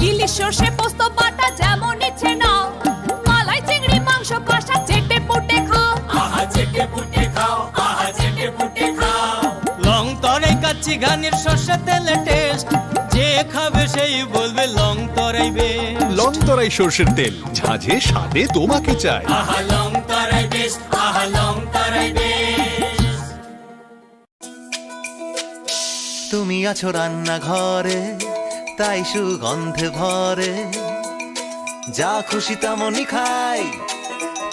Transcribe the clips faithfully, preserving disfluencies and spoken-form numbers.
ইলিশ সর্ষে পোস্ত বাটা যেমন ইচ্ছে নাও, মালাই চিংড়ি মাংস কষা চেটে পুটে খাও। আহা চেটে পুটে খাও, আহা চেটে পুটে খাও। লং তরাই কাচ্চি ঘানির সর্ষে তেলে টেস্ট, যে খাবে সেই বলবে লং তরাই বেস্ট। লং তরাই সর্ষের তেল, ঝাঁঝে স্বাদে তোমাকে চাই। আহা লং তরাই বেস্ট, আহা লং তরাই বেস্ট। তুমি আছো রান্নাঘরে, তাই সুগন্ধে ভরে। যা খুশি তেমনই খাই,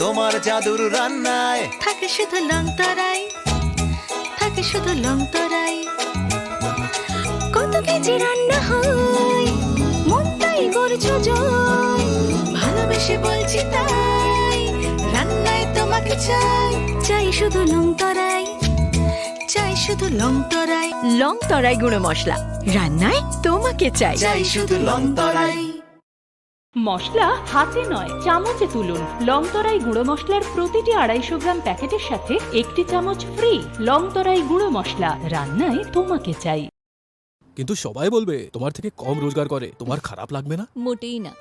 তোমার জাদুর রান্নায়। থাকে শুধু লং তরাই, থাকে শুধু লং তরাই। কত কেজি রান্না হয়, মনটাই করছো জয়। ভালোবেসে বলছি তাই, রান্নায় তোমাকে চাই। চাই শুধু লং তরাই, চাই শুধু লং তরাই। লং তরাই গুঁড়ো মশলা, রান্নায় তোমাকে চাই। চাই শুধু লং তরাই। মশলা হাতে নয়, চামচে তুলুন। লং তরাই গুঁড়ো মশলার প্রতিটি আড়াইশো গ্রাম প্যাকেটের সাথে একটি চামচ ফ্রি। লং তরাই গুঁড়ো মশলা, রান্নায় তোমাকে চাই। কিন্তু সবাই বলবে তোমার থেকে কম রোজগার করে, তোমার খারাপ লাগবে না? মোটেই না।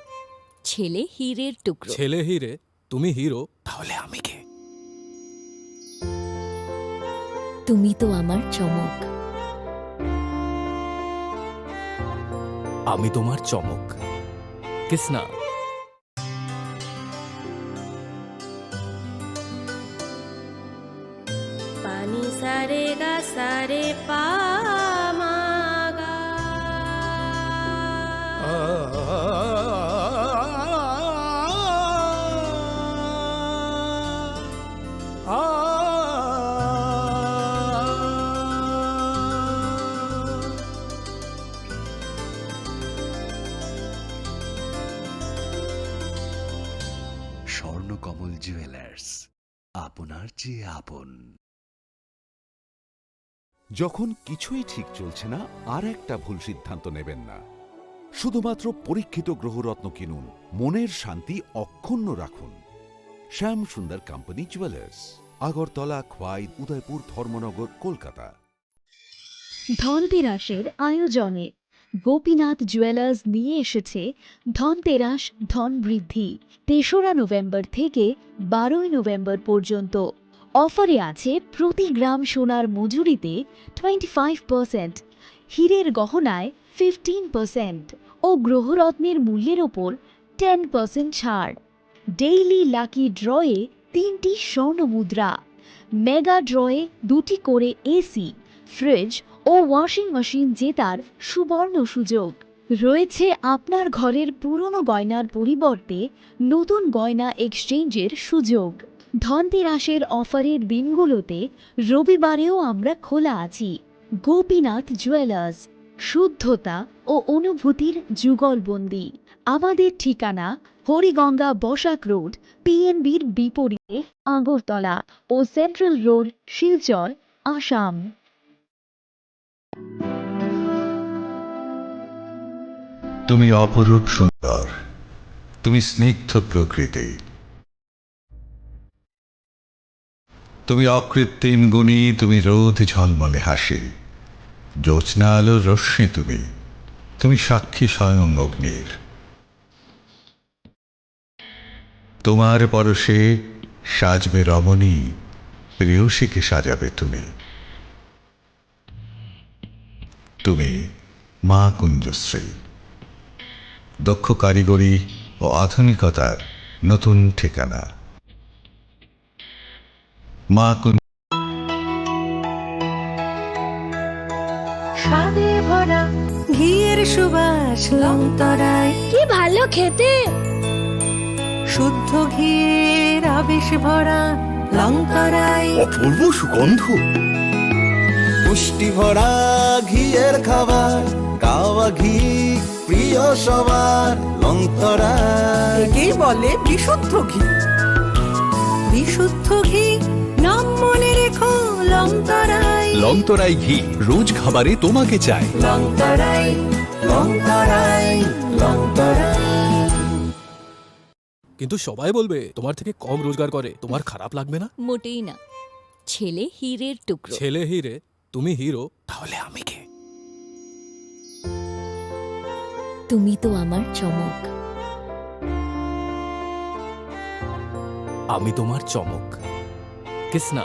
ছেলে হীরের টুকরো। ছেলে হীরে, তুমি হিরো, তাহলে আমি কে? তুমি তো আমার চমক। আমি তোমার চমক। কিসনা। পানি সারে গা সারে পা মা গা। স্বর্ণকমল জুয়েলার্স, আপনার চেয়ে আপন। যখন কিছুই ঠিক চলছে না, আর একটা ভুল সিদ্ধান্ত নেবেন না। শুধুমাত্র পরীক্ষিত গ্রহরত্ন কিনুন, মনের শান্তি অক্ষুণ্ণ রাখুন। শ্যাম সুন্দর কোম্পানি জুয়েলার্স, আগরতলা, খোয়াই, উদয়পুর, ধর্মনগর, কলকাতা। ধনতেরাসের আয়োজনে গোপীনাথ জুয়েলার্স নিয়ে এসেছে ধনতেরাস ধন বৃদ্ধি। তেসরা নভেম্বর থেকে বারোই নভেম্বর পর্যন্ত অফারে আছে প্রতি গ্রাম সোনার মজুরিতে টোয়েন্টি ফাইভ পার্সেন্ট, হীরের গহনায় ফিফটিন পার্সেন্ট ও গ্রহরত্নের মূল্যের ওপর টেন পার্সেন্ট ছাড়। ডেইলি লাকি ড্রয়ে তিনটি স্বর্ণ মুদ্রা, মেগা ড্রয়ে দুটি করে এসি, ফ্রিজ ও ওয়াশিং মেশিন জেতার সুবর্ণ সুযোগ। রয়েছে আপনার ঘরের পুরনো গয়নার পরিবর্তে নতুন গয়না এক্সচেঞ্জের সুযোগ। ধনতেরাসের অফারের দিনগুলোতে রবিবারেও আমরা খোলা আছি। গোপীনাথ জুয়েলার্স, শুদ্ধতা ও অনুভূতির যুগলবন্দি। আমাদের ঠিকানা হরিগঙ্গা বসাক রোড, পিএনবির বিপরীতে আগরতলা ও সেন্ট্রাল রোড, শিলচর, আসাম। তুমি অপরূপ সুন্দর, তুমি স্নিগ্ধ প্রকৃতি। তুমি অকৃত্রিম গুণী, তুমি রোদ ঝলমলে হাসি, জ্যোৎস্না আলোর রশ্মি তুমি, তুমি সাক্ষী স্বয়ং অগ্নির। তোমার পরশে সাজবে রমণী, প্রেয়সীকে সাজাবে তুমি। তুমি মা কুঞ্জশ্রী, দক্ষ কারিগরি ও আধুনিকতার নতুন ঠিকানা। মা কুঞ্জ স্বাদে ভরা ঘিয়ের সুবাস লংতরায়। কি ভালো খেতে! শুদ্ধ ঘিয়ের আবেশ ভরা লংতরায়। অপূর্ব সুগন্ধ। পুষ্টি ভরা ঘিয়ের খাবার, গাওয়া ঘি প্রিয় সবার লংতরায়। একেই বলে বিশুদ্ধ ঘি। বিশুদ্ধ ঘি, নাম মনে রেখো লংতরায়। লংতরাই ঘি, রোজ খাবারে তোমাকে চাই। লংতরায়, লংতরায়, লংতরায়। কিন্তু সবাই বলবে তোমার থেকে কম রোজগার করে, তোমার খারাপ লাগবে না? মোটেই না। ছেলে হীরের টুকরো। ছেলে হীরে, তুমি হিরো, তাহলে আমি কে? তুমি তো আমার চমক। আমি তোমার চমক। Kisna.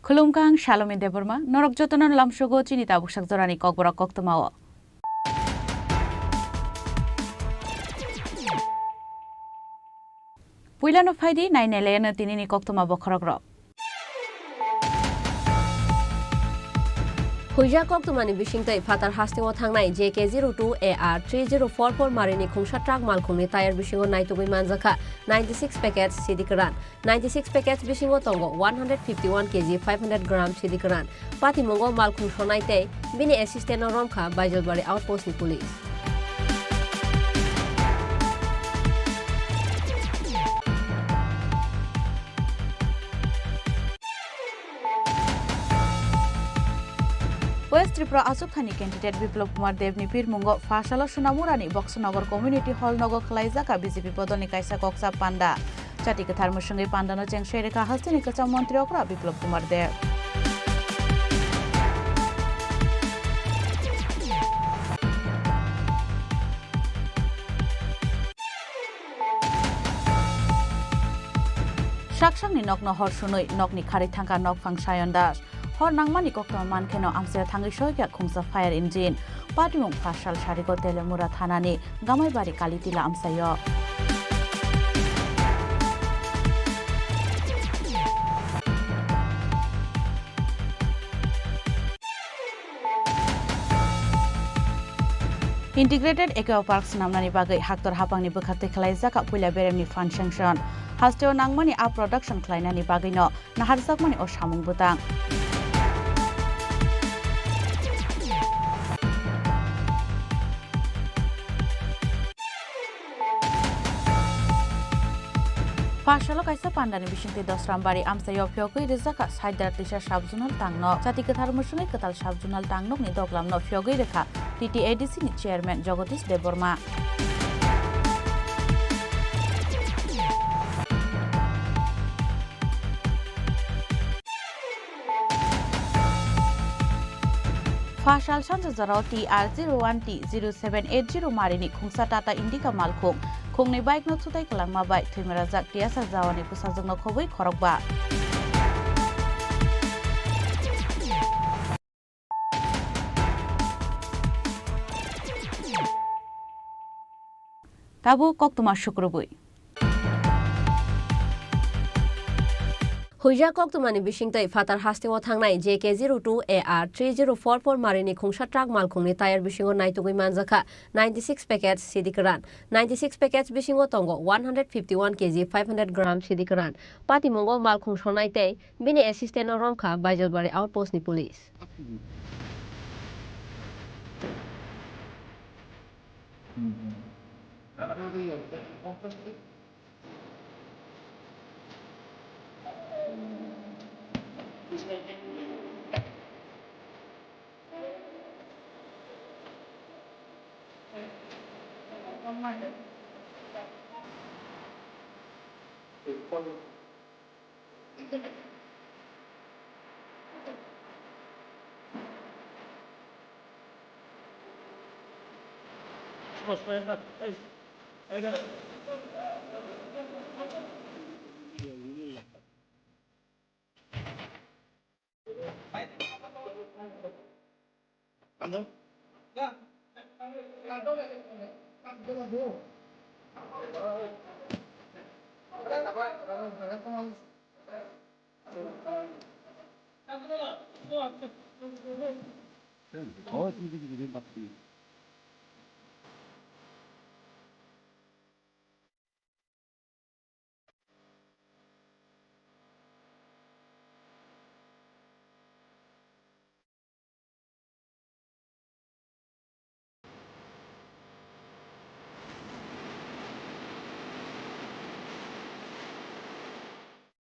Khulumkha, ang Salome Debbarma, norok jotono lamsogo chini tabuksak jorani kokborok koktwmao. Puilano phaidi nainailaino tinini koktwma bokhorokrok. Huijak koktwmani bisingtwi phatar hasteo thangnai J K zero two A R three zero four four marini khungsa truck malkhungni tayar bisingo naitugwi manjakha ninety six packets sidi kwran. Ninety six packets bisingo tongo one hundred fifty one K G five hundred gram sidi kwran. Patimungo malkhung sonai tei bini assistant no romkha Baijalbari outpost ni police. West Tripura achukthani candidate Biplab Kumar Deb ni pirmungo Phasalo Sonamurani Boxanagar Community Hall nogo khwlaijak B J P bodolni kaisa koksa panda. Chati kwthar mwswngwi pandano cheng soi rwkha hasteni kwcham montri okra Biplab Kumar Deb. Saksakni nokno hor sunwi nokni kharwi thangkha nokphang Sayon Das. Hor nangmani koktwma mankheno amchaio thangwi soikha khungsa fire engine. Patimung Phasal Sarigol Telemura thanani Gamaibari Kalitila amchaio. Integrated Aqua Park swnamnani bagwi haktor hapangni bwkhaktwi khwlaijak puila beremni fund sanction. Hasteo nangmani a production khwlainani bagwino naharjakmani o samung bwtang. Phasalo kaisa pandani bisingtwi Dosrambari amchaio phiyogwi rwjakha Saidar Tisa Sub-Zonal Tangnok. Chati kwthar mwswngwi kwtal Sub-Zonal Tangnokni doglamno phiyogwi rwkha T T A D C ni Chairman Jagadish Debbarma. Phasal sanja jorao T R zero one T zero seven eight zero marini khungsa Tata Indica malkhung khungni bike no thutai kwlangma bai thwimarajak tiyasa jawani bwsajwkno khobwi khorokba. Tabuk koktwma sukrubwi. Huijak koktwmani bisingtwi phatar hasteo thangnai J K zero two A R three zero four four marini khungsa truck malkhungni tayar bisingo naitugwi manjakha ninety six packets sidi kwran. Ninety six packets bisingo tongo one hundred fifty one K G five hundred gram sidi kwran. Patimungo malkhung sonai tei bini assistant no romkha Baijalbari outpost ni police.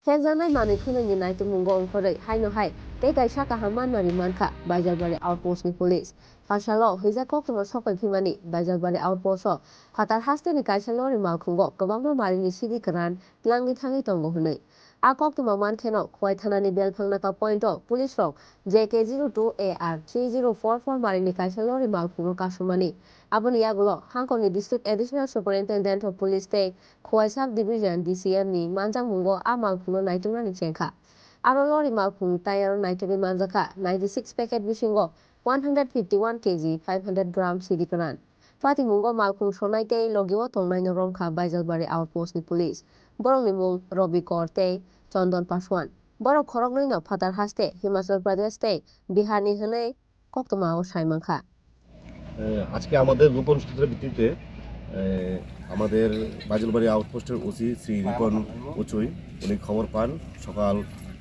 Khekjaknai manwi khwnwini naitukmungo ongkhorwi haino hai tei kaisa kaham manmani mankha Baijalbari Outpost ni police. Pharsalo hwijak koktwma sokai phimani Baijalbari Outpost o phatar hasteni kaisa lori malkhungo kwbangma marini sidi kwran tlangwi thangwi tongo hwnwi. A koktwma mankheno Khowai thanani Belphang naka point o police rok J K zero two A R three zero four four marini kaisa lori malkhungno kasumani. Aboni yagulo Hangkorni District Additional Superintendent of Police tei Khowai Sub Division D C M ni manjakmungo a malkhungno naituknani chengkha. Aro lori malkhung tayaro naitugwi manjakha ninety six packet bisingo one hundred fifty one K G five hundred gram sidi kwran. Patimungo malkhung sonai tei logio tongnaino romkha Baijalbari Outpost ni police. Borokni mung Robi Kor tei Chondon Paswan. Borok khoroknwino phatar haste Himachal Pradesh tei Bihar ni hwnwi koktwmao sai mankha. এ, আজকে আমাদের গোপন সূত্রের ভিত্তিতে, এ, আমাদের বাজলবাড়ি আউটপোস্টের ওসি শ্রী রিপন উচুই, উনি খবর পান সকাল,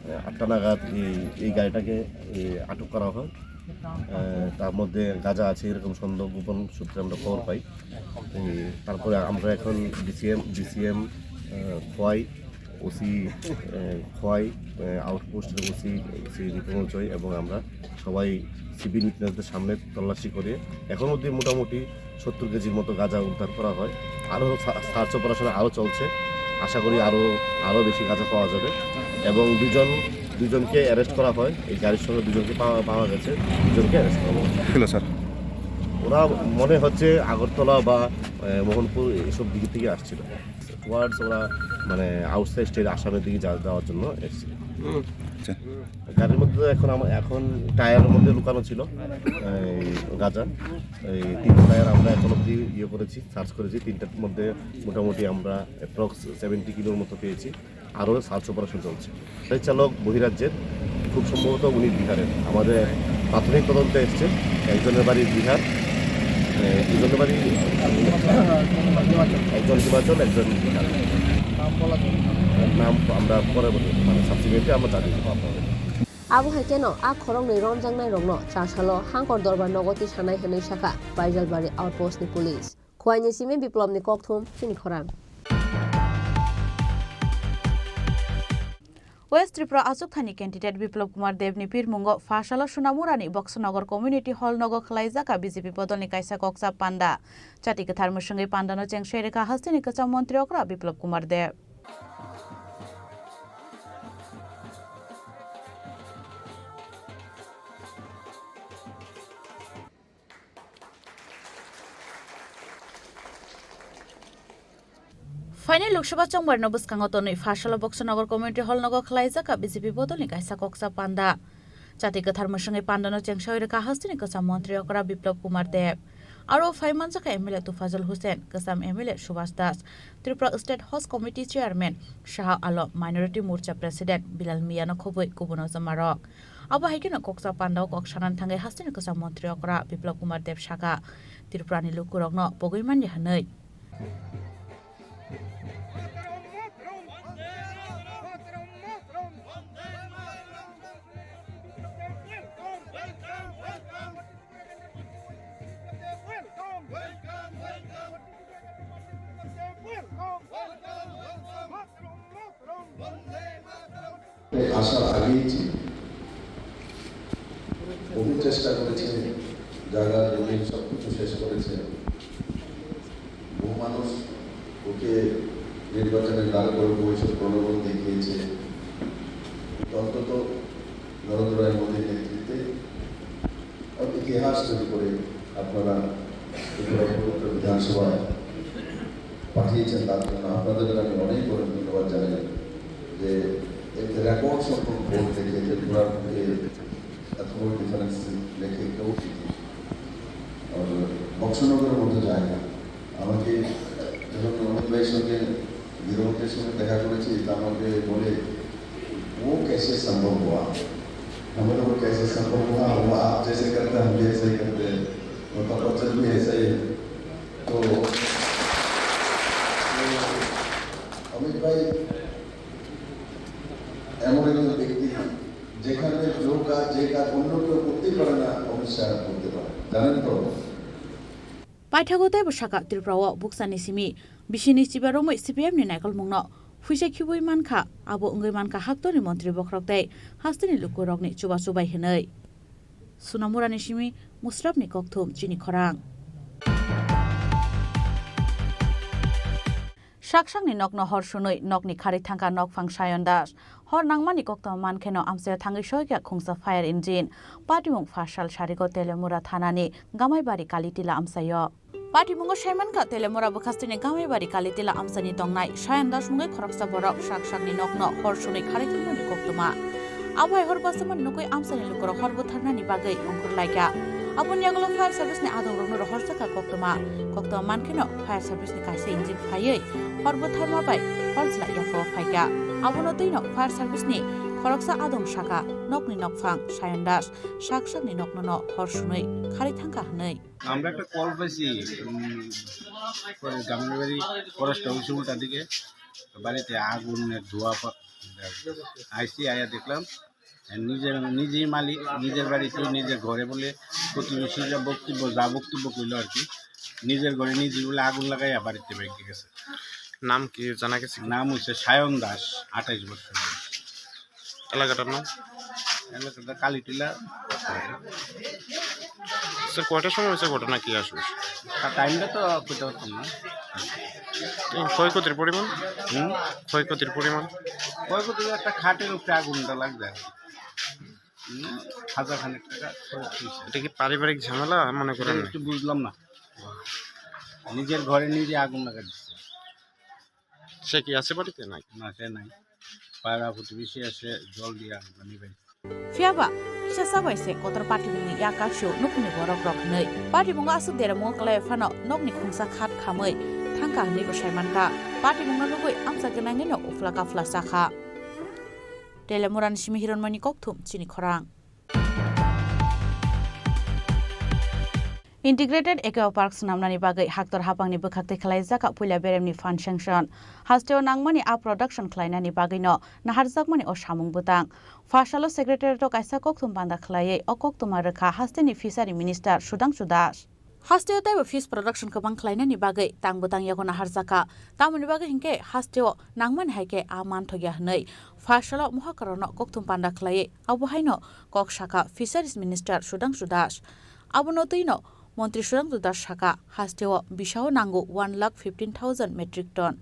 এ, আটটা নাগাদ এই, এই গাড়িটাকে, এ, আটক করা হয়। এ, তার মধ্যে গাঁজা আছে এরকম সন্দেহ, গোপন সূত্রে আমরা খবর পাই। এ, তারপরে আমরা এখন ডিসিএম, ডিসিএম, এ, খোয়াই ওসি, এ, খোয়াই, এ, আউটপোস্টের ওসি শ্রী রিপন উচুই এবং আমরা সবাই সিভিল উইটনেসদের সামনে তল্লাশি করে এখন অবধি মোটামুটি সত্তর কেজির মতো গাঁজা উদ্ধার করা হয়। আরও সা-, সার্চ অপারেশন আরও চলছে, আশা করি আরও, আরও বেশি গাঁজা পাওয়া যাবে। এবং দুজন, দুজনকে অ্যারেস্ট করা হয়, এই গাড়ির সঙ্গে দুজনকে পাওয়া, পাওয়া গেছে, দুজনকে অ্যারেস্ট করা হয়। ছিল স্যার। ওরা মনে হচ্ছে আগরতলা বা, এ, মোহনপুর এইসব দিক থেকে আসছিল। টুয়ার্ডস ওরা মানে আউটসাইড স্টেট আসামের দিকে যা-, যাওয়ার জন্য এসেছিল। আচ্ছা। গাড়ির মধ্যে তো এখন আমা-, এখন টায়ারের মধ্যে লুকানো ছিল এই গাঁজা। এই তিনটা টায়ার আমরা এখন অবধি ইয়ে করেছি, সার্চ করেছি। তিনটার মধ্যে মোটামুটি আমরা অ্যাপ্রক্স সেভেন্টি কিলোর মতো পেয়েছি। আরও সার্চ অপারেশন চলছে। গাড়ি চালক বহিরাজ্যের, খুব সম্ভবত উনি বিহারের। আমাদের প্রাথমিক তদন্তে এসছে একজনের বাড়ি বিহার, এ, দুজনের বাড়ি একজন হিমাচল, একজন বিহার। নাম আমরা পরে বলবো, মানে সাবসিকুয়েন্টলি আমরা জানিয়ে দেবো আপনাদের। Abo hai kheno a khoroknwi romjaknairokno chasalo Hangkor Dorbar nogo tisanai hwnwi sakha Baijalbari Outpost ni police. Khwaini simi Biplobni kokthum chini khorang. West Tripura achukthani candidate Biplab Kumar Debni pirmungo Pharsalo Sunamurani Boksanagar Community Hall nogo khwlaijakha B J P bodolni kaisa koksa panda. Chati kwthar mwswngwi pandano chengsairwkha hasteni kwcham montri okra Biplab Kumar Deb. Phainai Lok Sabha chongbarno bwskango tonwi Pharsalo Boksanagar Community Hall nogo khwlaijakha B J P bodolni kaisa koksa panda. Chati kwthar mwswngwi pandano chengsawi rwkha hasteni kwcham montri okra Biplab Kumar Deb. Aro phai manjakha M L A Tufajol Hussain, kwcham M L A Subhas Das, Tripura State Host Committee Chairman Shah Alam, Minority Morcha President Bilal Miano khobwi kubun ojomarok. Abo hai kheno koksa pandao kok sanani thangwi hasteni kwcham montri okra Biplab Kumar Deb sakha, Tripurani lukurokno pogwi manya hwnwi. আসার আগেই যে বহু চেষ্টা করেছে, জায়গা জমি সব কিছু শেষ করেছে। বহু মানুষ ওকে নির্বাচনে দাঁড় করবো এইসব প্রলোভন দেখিয়েছে। কিন্তু অন্তত নরেন্দ্র রায় মোদীর নেতৃত্বে ইতিহাস তৈরি করে আপনারা ত্রিপুরা পবিত্র বিধানসভায় পাঠিয়েছেন, তার জন্য আপনাদের আমি অনেক অনেক ধন্যবাদ জানাই। যে একটা রেকর্ড সংখ্যক ভোট দেখে ত্রিপুরার বুকে এত বড় ডিফারেন্স দেখে কেউ আর বক্সনগরের মধ্যে যায় না। আমাকে যখন অমিত ভাইয়ের সঙ্গে, গিরমুখের সঙ্গে দেখা করেছি, তা আমাকে বলে, "वो कैसे संभव हुआ?" हम बोले, "वो कैसे संभव हुआ? वो आप जैसे करते हैं, हम भी ऐसा ही करते हैं, उनका पद्धति भी ऐसा ही है।" तो, तो अमित भाई এমন একজন ব্যক্তি, যেখানে যে কাজ, যে কাজ অন্য কেউ করতেই পারে না, অমিত শাহ করতে পারে। জানেন তো? Paithago teibo saka Tripura o buksani simi bisini chiba romwi C P M ni naikolmungno phuisa khiui mankha, abo wngwi mankha haktorni montri bokhorok tei hasteni lukurokni chubachu bai hwnwi. Sonamurani simi Musrapni kokthum chini khorang. Saksakni nokno hor sunwi nokni kharwi thangkha nokphang Sayon Das. Hor nangmani koktwma mankheno amchaio thangwi soikha khungsa fire engine. Patimung phasal sarigo Telemura thanani Gamaibari Kalitila amchaio. Patimungo saimankha Telemura bwkhastini Gamaibari Kalitila amchaini tongnai Sayon Das mungwi khoroksa borok saksakni nokno hor sunwi kharwi thangmani koktwma. Abo hai hor basaman nukwi amchaini lukurok hor butharnani bagwi ongkhorlaikha. Aboni yagulo fire service ni adongrokno rohorjakha koktwma. Koktwma mankheno fire service ni kaisa engine phaiwi hor butharma bai hor chwla yaphao phaikha. Abono twino fire service ni khoroksa adong saka nokni nokphang Sayon Das saksakni noknono hor sunwi kharwi thangkha hwnwi. আমরা একটা কল পাইছি, উম, পরে গাঙ্গুবাড়ি ফরেস্ট অফিসে উল্টা দিকে বাড়িতে আগুনের ধোঁয়া পা-, আইসি, আয়া দেখলাম, নিজের, নিজেই মালিক, নিজের বাড়িতে, নিজের ঘরে বলে প্রতিবেশী যা বক্তব্য, যা বক্তব্য কইলো আর কি, নিজের ঘরে নিজেই বলে আগুন লাগাইয়া বাড়িতে বাইকে গেছে। নাম কি জানা গেছে কি? নাম হচ্ছে সায়ন দাস, আঠাইশ বছর বয়স। এলাকাটার নাম? এলাকাটা কালীটিলা। স্যার, কয়টার সময় হয়েছে ঘটনা, কি আসলে? আর টাইমটা তো কইতে পারতাম না। এই ক্ষয়ক্ষতির পরিমাণ? হুম? ক্ষয়ক্ষতির পরিমাণ? ক্ষয়ক্ষতি একটা খাটের উপরে আগুনটা লাগবে আর কি। হুম, হাজার খানেক টাকা খরচ হয়েছে। এটা কি পারিবারিক ঝামেলা মনে করেন? এটা একটু বুঝলাম না। নিজের ঘরে নিজে আগুন লাগাই দিচ্ছে। সে কি আছে বাড়িতে? নাই। না, সে নাই। পাড়া প্রতিবেশী এসে জল দিয়ে আগুন নিভাই। Phiyaba kisa chabai se kotor patimungni yakasio nukni borok rok hwnwi. Patimungo aswk deramungo kwlai phano nokni khungsa khat khamwi thangkha hwnwi bo saimankha. Patimungno nugwi amsa gwnangwino uphla kaphla chakha. Telemurani simi Hironmani kokthum chini khorang. Integrated Eco Park swnamnani bagwi haktor hapangni bwkhaktwi khwlaijak puila beremni fund sanction. Hasteo nangmani a production khwlainani bagwino naharjakmani o samung bwtang. Phasalo secretariat-o kaisa kokthum panda khwlaiwi o koktwma rwkha hasteni Fishery Minister Sudhangshu Das. Hasteo teibo fish production kwbang khwlainani bagwi tang bwtang yago naharjakha. Tamoni bagwi hinkhe hasteo nangmani hai khe a manthokya hwnwi phasalo mohakarono kokthum panda khwlaiwi abo haino kok sakha Fisheries Minister Sudhangshu Das. Abono twino Montri Sudhangshu Das sakha, hasteo bisao nango one lakh fifteen thousand metric ton.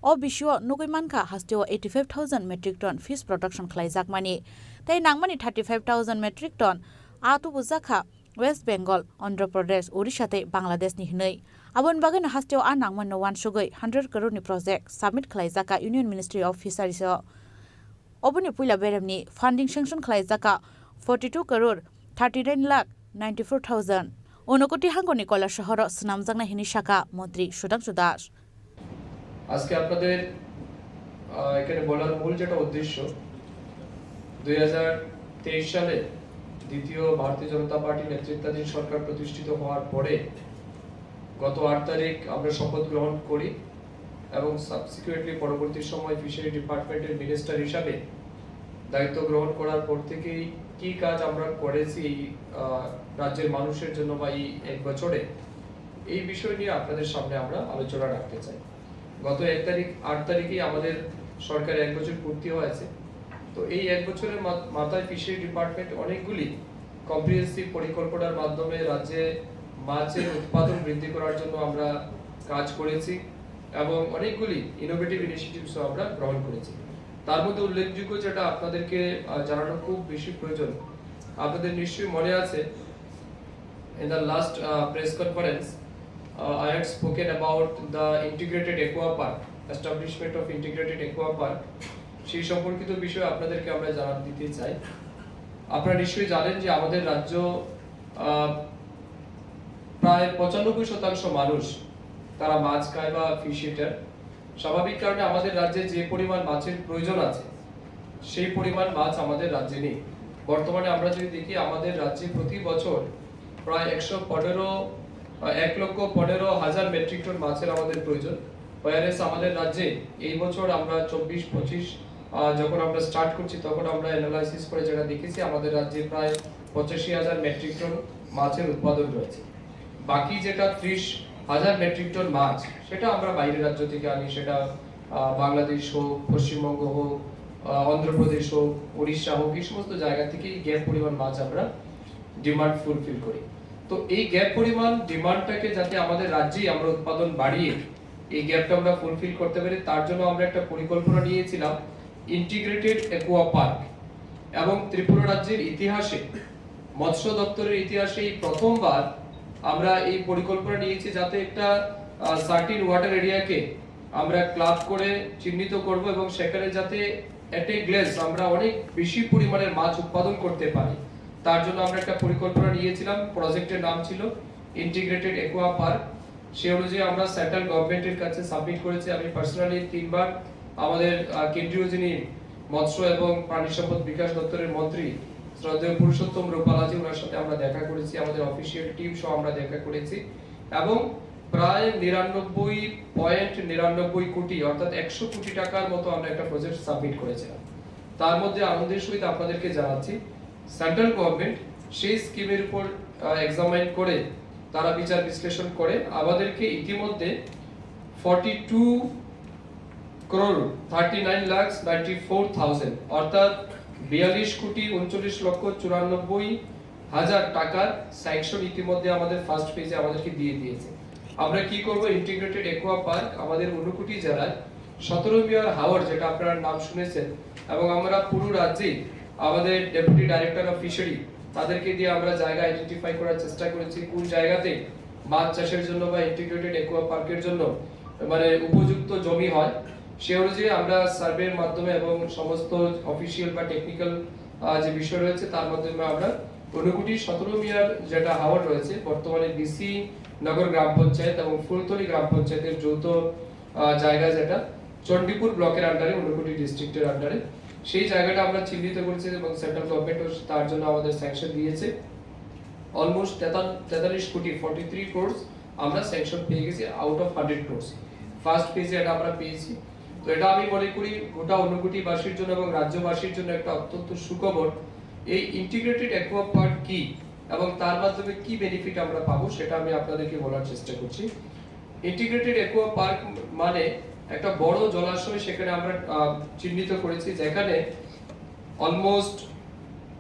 O bisio nugwi mankha, hasteo eighty-five thousand metric ton fish production khwlaijakmani, tei nangmani thirty-five thousand metric ton a tubujakha West Bengal, Andhra Pradesh, Odisha tei Bangladesh ni hwnwi. Aboni bagwino hasteo a nangmanino uansugwi hundred crore ni project submit khwlaijakha Union Ministry of Fisheries o. Oboni puila beremni funding sanction khwlaijakha forty-two crore thirty-nine lakh ninety-four thousand. Unakoti hangoni Kailasaharo swnamjaknai hwnwi sakha Montri Sudhangshu Das. আজকে আপনাদের, আহ, এখানে বলার মূল যেটা উদ্দেশ্য, দুই হাজার তেইশ সালে দ্বিতীয় ভারতীয় জনতা পার্টি নেতৃত্বাধীন সরকার প্রতিষ্ঠিত হওয়ার পরে গত আট তারিখ আমরা শপথ গ্রহণ করি এবং সাবসিকুয়েন্টলি পরবর্তী সময় ফিশারি ডিপার্টমেন্টের মিনিস্টার হিসাবে দায়িত্ব গ্রহণ করার পর থেকেই কী কাজ আমরা করেছি এই, আহ, রাজ্যের মানুষের জন্য বা এই এক বছরে, এই বিষয় নিয়ে আপনাদের সামনে আমরা আলোচনা রাখতে চাই। গত এক তারিখ, আট তারিখেই আমাদের সরকার এক বছর পূর্তি হয়েছে। তো এই এক বছরের মা-, মাথায় ফিশারি ডিপার্টমেন্ট অনেকগুলি কম্প্রিহেন্সিভ পরিকল্পনার মাধ্যমে রাজ্যে মাছের উৎপাদন বৃদ্ধি করার জন্য আমরা কাজ করেছি এবং অনেকগুলি ইনোভেটিভ ইনিশিয়েটিভসও আমরা গ্রহণ করেছি। তার মধ্যে উল্লেখযোগ্য যেটা আপনাদেরকে, আহ, জানানো খুব বেশি প্রয়োজন, আপনাদের নিশ্চয়ই মনে আছে, in the last, uh, press conference, uh, I had spoken about the integrated aqua park, establishment of integrated aqua park। সেই সম্পর্কিত বিষয়ে আপনাদেরকে আমরা জানান দিতে চাই। আপনারা নিশ্চয়ই জানেন যে আমাদের রাজ্য, আহ, প্রায় পঁচানব্বই শতাংশ মানুষ তারা মাছ খায় বা ফিশ ইটার। স্বাভাবিক কারণে আমাদের রাজ্যে যে পরিমাণ মাছের প্রয়োজন আছে, সেই পরিমাণ মাছ আমাদের রাজ্যে নেই। বর্তমানে আমরা যদি দেখি, আমাদের রাজ্যে প্রতি বছর প্রায় একশো পনেরো, আহ, এক লক্ষ পনেরো হাজার মেট্রিক টন মাছের আমাদের প্রয়োজন। Whereas আমাদের রাজ্যে এই বছর আমরা চব্বিশ পঁচিশ, আহ, যখন আমরা স্টার্ট করছি, তখন আমরা অ্যানালাইসিস করে যেটা দেখেছি, আমাদের রাজ্যে প্রায় পঁচাশি হাজার মেট্রিক টন মাছের উৎপাদন রয়েছে। বাকি যেটা ত্রিশ হাজার মেট্রিক টন মাছ, সেটা আমরা বাইরের রাজ্য থেকে আনি, সেটা, আহ, বাংলাদেশ হোক, পশ্চিমবঙ্গ হোক, আহ, অন্ধ্রপ্রদেশ হোক, উড়িষ্যা হোক, এই সমস্ত জায়গা থেকে এই গ্যাপ পরিমাণ মাছ আমরা ডিমান্ড ফুলফিল করি। তো এই গ্যাপ পরিমাণ ডিমান্ডটাকে যাতে আমাদের রাজ্যেই আমরা উৎপাদন বাড়িয়ে এই গ্যাপটা আমরা ফুলফিল করতে পারি, তার জন্য আমরা একটা পরিকল্পনা নিয়েছিলাম, ইন্টিগ্রেটেড অ্যাকোয়া পার্ক। এবং ত্রিপুরা রাজ্যের ইতিহাসে, মৎস্য দপ্তরের ইতিহাসে এই প্রথমবার আমরা এই পরিকল্পনা নিয়েছি, যাতে একটা, আহ, সার্টিন ওয়াটার এরিয়াকে আমরা ক্লাব করে চিহ্নিত করব এবং সেখানে যাতে অ্যাট এ গ্লেন্স আমরা অনেক বেশি পরিমাণের মাছ উৎপাদন করতে পারি। তার জন্য আমরা একটা পরিকল্পনা নিয়েছিলাম, প্রজেক্টের নাম ছিল ইন্টিগ্রেটেড অ্যাকোয়া পার্ক। সে অনুযায়ী আমরা সেন্ট্রাল গভর্নমেন্টের কাছে সাবমিট করেছি। আমি পার্সোনালি তিনবার আমাদের, আহ, কেন্দ্রীয় যিনি মৎস্য এবং প্রাণী সম্পদ বিকাশ দপ্তরের মন্ত্রী শ্রদ্ধেয় পুরুষোত্তম রূপালাজি, ওনার সাথে আমরা দেখা করেছি, আমাদের অফিসিয়াল টিম সহ আমরা দেখা করেছি এবং প্রায় নিরানব্বই পয়েন্ট নিরানব্বই কোটি, অর্থাৎ একশো কোটি টাকার মতো আমরা একটা প্রজেক্ট সাবমিট করেছিলাম। তার মধ্যে আনন্দের সহিত আপনাদেরকে জানাচ্ছি, সেন্ট্রাল গভর্নমেন্ট সেই স্কিমের উপর, আহ, এক্সামাইন করে, তারা বিচার বিশ্লেষণ করে আমাদেরকে ইতিমধ্যে forty two crore thirty nine lakh ninety four thousand, অর্থাৎ বিয়াল্লিশ কোটি ঊনচল্লিশ লক্ষ চুরানব্বই হাজার টাকার স্যাংশন ইতিমধ্যে আমাদের ফার্স্ট ফেজে আমাদেরকে দিয়ে দিয়েছে। আমরা কি করব, ইন্টিগ্রেটেড অ্যাকোয়া পার্ক আমাদের ঊনকোটি জেলার সতেরো মিয়ার হাওর, যেটা আপনারা নাম শুনেছেন, এবং আমরা পুরো রাজ্যেই আমাদের ডেপুটি ডাইরেক্টর অফ ফিশারি, তাদেরকে দিয়ে আমরা জায়গা আইডেন্টিফাই করার চেষ্টা করেছি কোন জায়গাতে মাছ চাষের জন্য বা ইন্টিগ্রেটেড অ্যাকোয়া পার্কের জন্য মানে উপযুক্ত জমি হয়। সে অনুযায়ী আমরা সার্ভের মাধ্যমে এবং সমস্ত অফিসিয়াল বা টেকনিক্যাল, আহ, যে বিষয় রয়েছে, তার মাধ্যমে আমরা ঊনকোটি সতেরো মিয়ার যেটা হাওর রয়েছে, বর্তমানে বিসি নগর গ্রাম পঞ্চায়েত এবং ফুলতলি গ্রাম পঞ্চায়েতের যৌথ, আহ, জায়গা, যেটা চণ্ডীপুর ব্লকের আন্ডারে, ঊনকোটি ডিস্ট্রিক্টের আন্ডারে, সেই জায়গাটা আমরা চিহ্নিত করেছি এবং সেন্ট্রাল গভর্নমেন্টও তার জন্য আমাদের স্যাংশন দিয়েছে। অলমোস্ট তেতাল্লিশ কোটি, ফর্টি থ্রি ক্রোর্স আমরা স্যাংশন পেয়ে গেছি আউট অফ হান্ড্রেড ক্রোর্স। ফার্স্ট ফেজে এটা আমরা পেয়েছি। তো এটা আমি মনে করি গোটা ঊনকোটিবাসীর জন্য এবং রাজ্যবাসীর জন্য একটা অত্যন্ত সুখবর। এই ইন্টিগ্রেটেড অ্যাকোয়া পার্ক কি এবং তার মাধ্যমে কি বেনিফিট আমরা পাবো, সেটা আমি আপনাদেরকে বলার চেষ্টা করছি। ইন্টিগ্রেটেড অ্যাকোয়া পার্ক মানে একটা বড় জলাশয়, সেখানে আমরা, আহ, চিহ্নিত করেছি, যেখানে অলমোস্ট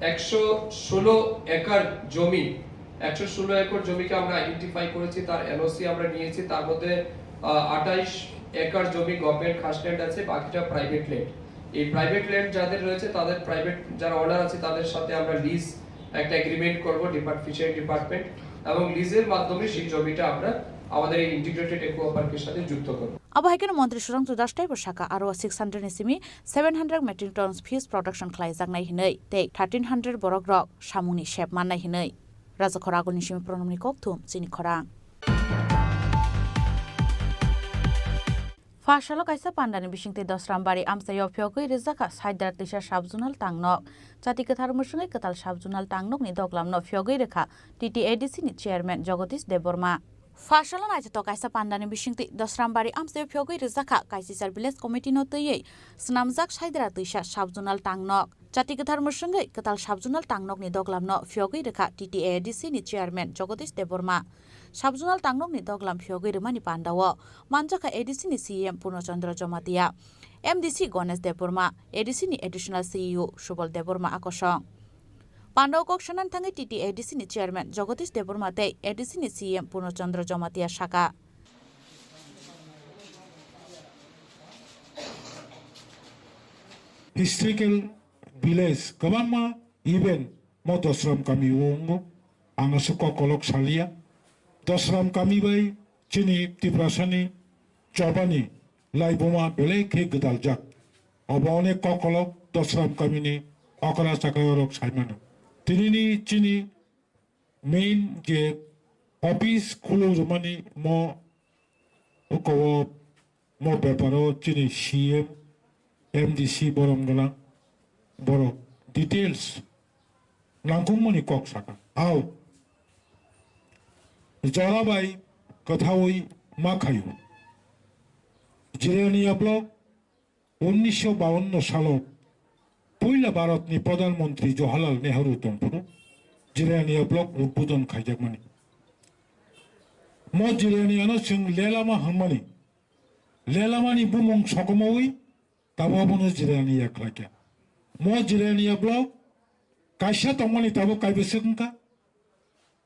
একশো ষোলো একর জমি, একশো ষোলো একর জমিকে আমরা আইডেন্টিফাই করেছি, তার এনওসি আমরা নিয়েছি। তার মধ্যে, আহ, আঠাইশ একর জমি গভর্নমেন্ট খাসল্যান্ড আছে, বাকিটা প্রাইভেট ল্যান্ড। এই প্রাইভেট ল্যান্ড যাদের রয়েছে, তাদের প্রাইভেট যারা ওনার আছে, তাদের সাথে আমরা লিজ একটা এগ্রিমেন্ট করব ডিপার্ট-, ফিশারি ডিপার্টমেন্ট, এবং লিজের মাধ্যমে সেই জমিটা আমরা আমাদের এই ইন্টিগ্রেটেড অ্যাকোয়া পার্কের সাথে যুক্ত করব। Abo hai kheno montri Sudhanshu Das teibo sakha, aro six hundred ni simi seven hundred metric tons fish production khlaijaknai hinwi tei thirteen hundred borok rok samungni sep mannai hinwi. Rajakhor Agulni simi Pranamni Kokthum, chini khorang. Pha salo kaisa pandani bisingtwi Dosrambari amchaio phiyogwi rijak kha Saidra Twisa Sub-Zonal Tangnok. Chati kwthar mwswngwi kwtal Sub-Zonal Tangnokni doglamno phiyogwi rwkha T T A D C ni chairman Jagadish Debbarma. Pha salo naithotok kaisa pandani bisingtwi Dosrambari amchaio phiyogwi rijak kha Kaisisar Village Committee no twiwi swnamjak Saidra Twisa Sub-Zonal Tangnok. Chati kwthar mwswngwi kwtal Sub-Zonal Tangnokni doglamno phiyogwi rwkha T T A D C ni chairman Jagadish Debbarma. Sub-zonal tangnokni doglam phiyogwi rwmani pandao manjakha A D C ni C E M Purno Chandra Jamatia, M D C Ganesh Debbarma, A D C ni Additional C E O Subal Debbarma akosong. Pandao kok sanani thangwi T T A D C ni Chairman Jagadish Debbarma tei A D C ni C E M Purno Chandra Jamatia saka. Historical village kwbangma event mo Dosram kami o wngo. Ang aswk kokolok salia. Dosram kami bai chini Tiprasani chobani laibuma belai khe gwdaljak. Obo onek kokolok Dosram kamini okra chakra rok saimano. Tinini chini main je office khuluk rwmani mo uko o mo beparo chini C M, M D C borom gwnang borok details nangkukmani kok saka. Au jora bai kwthaui ma khaio. Jirania block unnisho bawanno salo puila Bharatni Pradhan Mantri Jawaharlal Nehru tongphuru Jirania block udbodon khaijakmani. Mo Jiraniano chwng lelama hwnmani. Lelamani bumung sokomoui tabuk abono Jirania khlaikha. Mo Jirania block kaisa tongmani tabuk kaibwswk wngkha.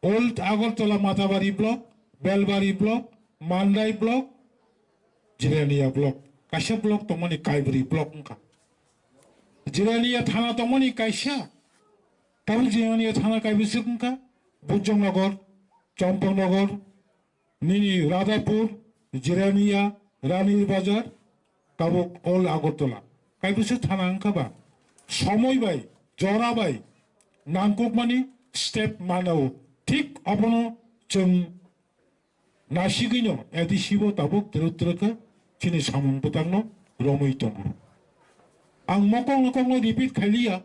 Old Agartala Matabari block, Belbari block, Mandai block, Jirania block. Kaisa block tongmani kaibri block wngkha. Jirania thana tongmani kaisa. Tabuk Jirania thana kaibwswk wngkha. Bujongnagar, Champaknagar, nini Radhapur, Jirania, Ranir Bazar, tabuk Old Agartala. Kaibwswk thana wngkha ba. Somoi bai, jora bai, nangkukmani step manao. Thik abono chwng nasigwino A D C bo tabuk twrwk twrwk khe chini samung bwtangno romwi tongo. Ang mokokno kokno repeat khailiya.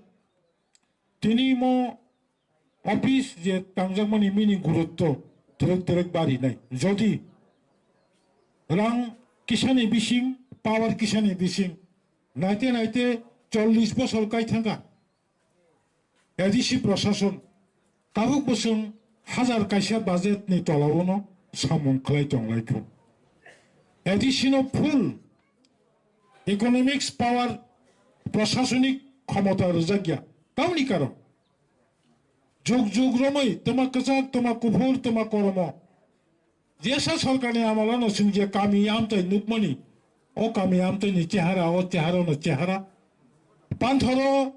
Tini mo office je tangjakmani mini gurutto twrwk twrwk barinai. Jodi rang kisani bising, power kisani bising, naite naite chollish bosor kai thangkha A D C prosason, tabuk bwswng hajar kaisa budget ni tolao no samung khlai tonglaikho. A D C no full economics power, prosasonik khomota rwjakya. Tamni karon jug jug romwi twma kwchak, twma kuphur, twma koromo. Jesa sorkarni amolano chwng je kami amtwi nukmani, o kami amtwini chehara, o cheharano chehara. Panthoro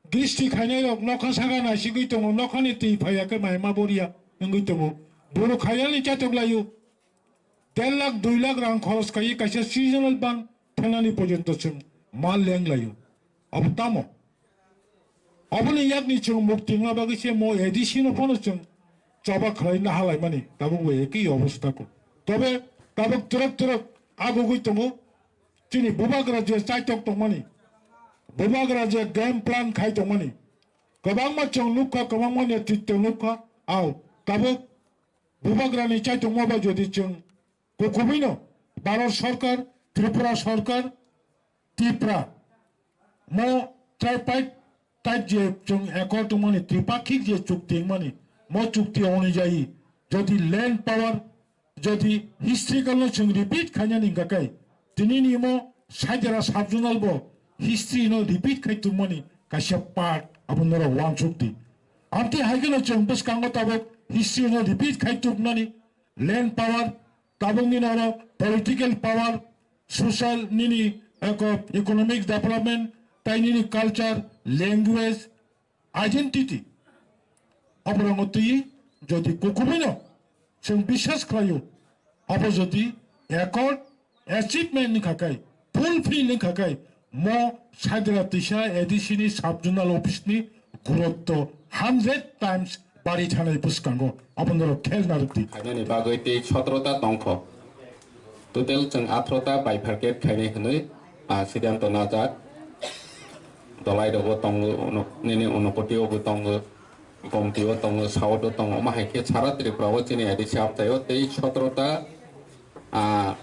gristi khainairok nokha saka naisigwi tongo, nokhani twi phaiya khe maima boriya wngwi tongo. Boro khaiyani chatok laio. Der lakh, dui lakh rang khoros khaiwi kaisa seasonal bang thanani porjonto chwng mal leng laio. Abo tamo? Aboni yakni chwng mukti wngna bagwi se mo A D C no phano chwng choba khlai naha laimani tabuk bo ekhi obostha kho. Tobe tabuk twrwk twrwk agugwi tongo. Chini bubagra je chaitok tongmani, bubagra je game plan khai tongmani, kwbangma chwng nukha, kwbangma netritto nukha. Au tabuk bubagrani chaitokma bai jodi chwng kukhumino Bharat Sarkar, Tripura Sarkar, Tipra mo tripartite type je chwng accord tongmani, tripakhik je chukti wngmani, mo chukti onujayi jodi land power, jodi historical no chwng repeat khainani hwnkha khe, tinini mo Saidara sub-zonal bo history no repeat khai tongmani kaisa part abo norok uansuk di. Amtwi hai kheno chwng bwskango tabuk history no repeat khai tongmani, land power, tabukni oro political power, social nini eko economic development, tai nini culture, language, identity. Aborango twi jodi kukumino chwng biswas khlaio, abo jodi accord achievement ni khakai, fulfill ni khakai, mo Saidara tisa A D C ni sub-zonal office ni gurutto hundred times bari thanai bwskango, abo norok khel narwk di. Khainani bagwi tei sotro ta tongkho. Total chwng atharo ta bifurcate khainai hwnwi, ah, siddhanto najak. Dolai rogo tongo, uno-, nini unokoti o bo tongo, gomti o tongo, south o tongo, omo hai khe sara Tripura o chini A D C amchai o tei sotro ta, ah,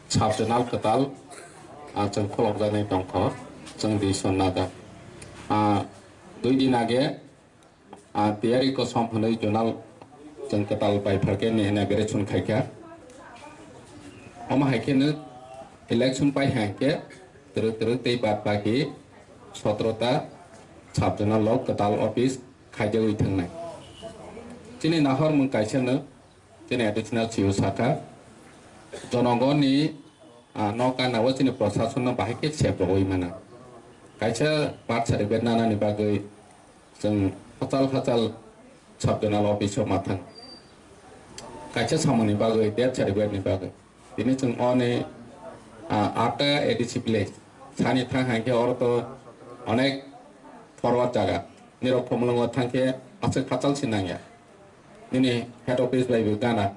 sub-zonal kwtal, ah, chwng kholopjaknai tongkho, chwng decision najak. Ah, dui din age, ah, tiyari kosom hwnwi zonal chwng kwtal bai pharkhe ni inauguration khaikha. Omo hai kheno election pai hai khe twrwk twrwk tei bad baki sotro ta sub zonal rok kwtal office khaijagwi thangnai. Chini nahormung kaisano chini additional C E O sakha, jonogonni, ah, nok gana o chini prosasonno bahai khe sep rogwi mano. Kaisa birth certificate nanani bagwi chwng hachal hachal sub zonal office o ma thang. Kaisa samani bagwi, death certificate ni bagwi. Tini chwng oni, ah, atta A D C village. Sani thang hai khe oro to onek forward jaga. Nirok Khumulwngo thang khe aswk hachal se nangya. Nini head office bai bo gana.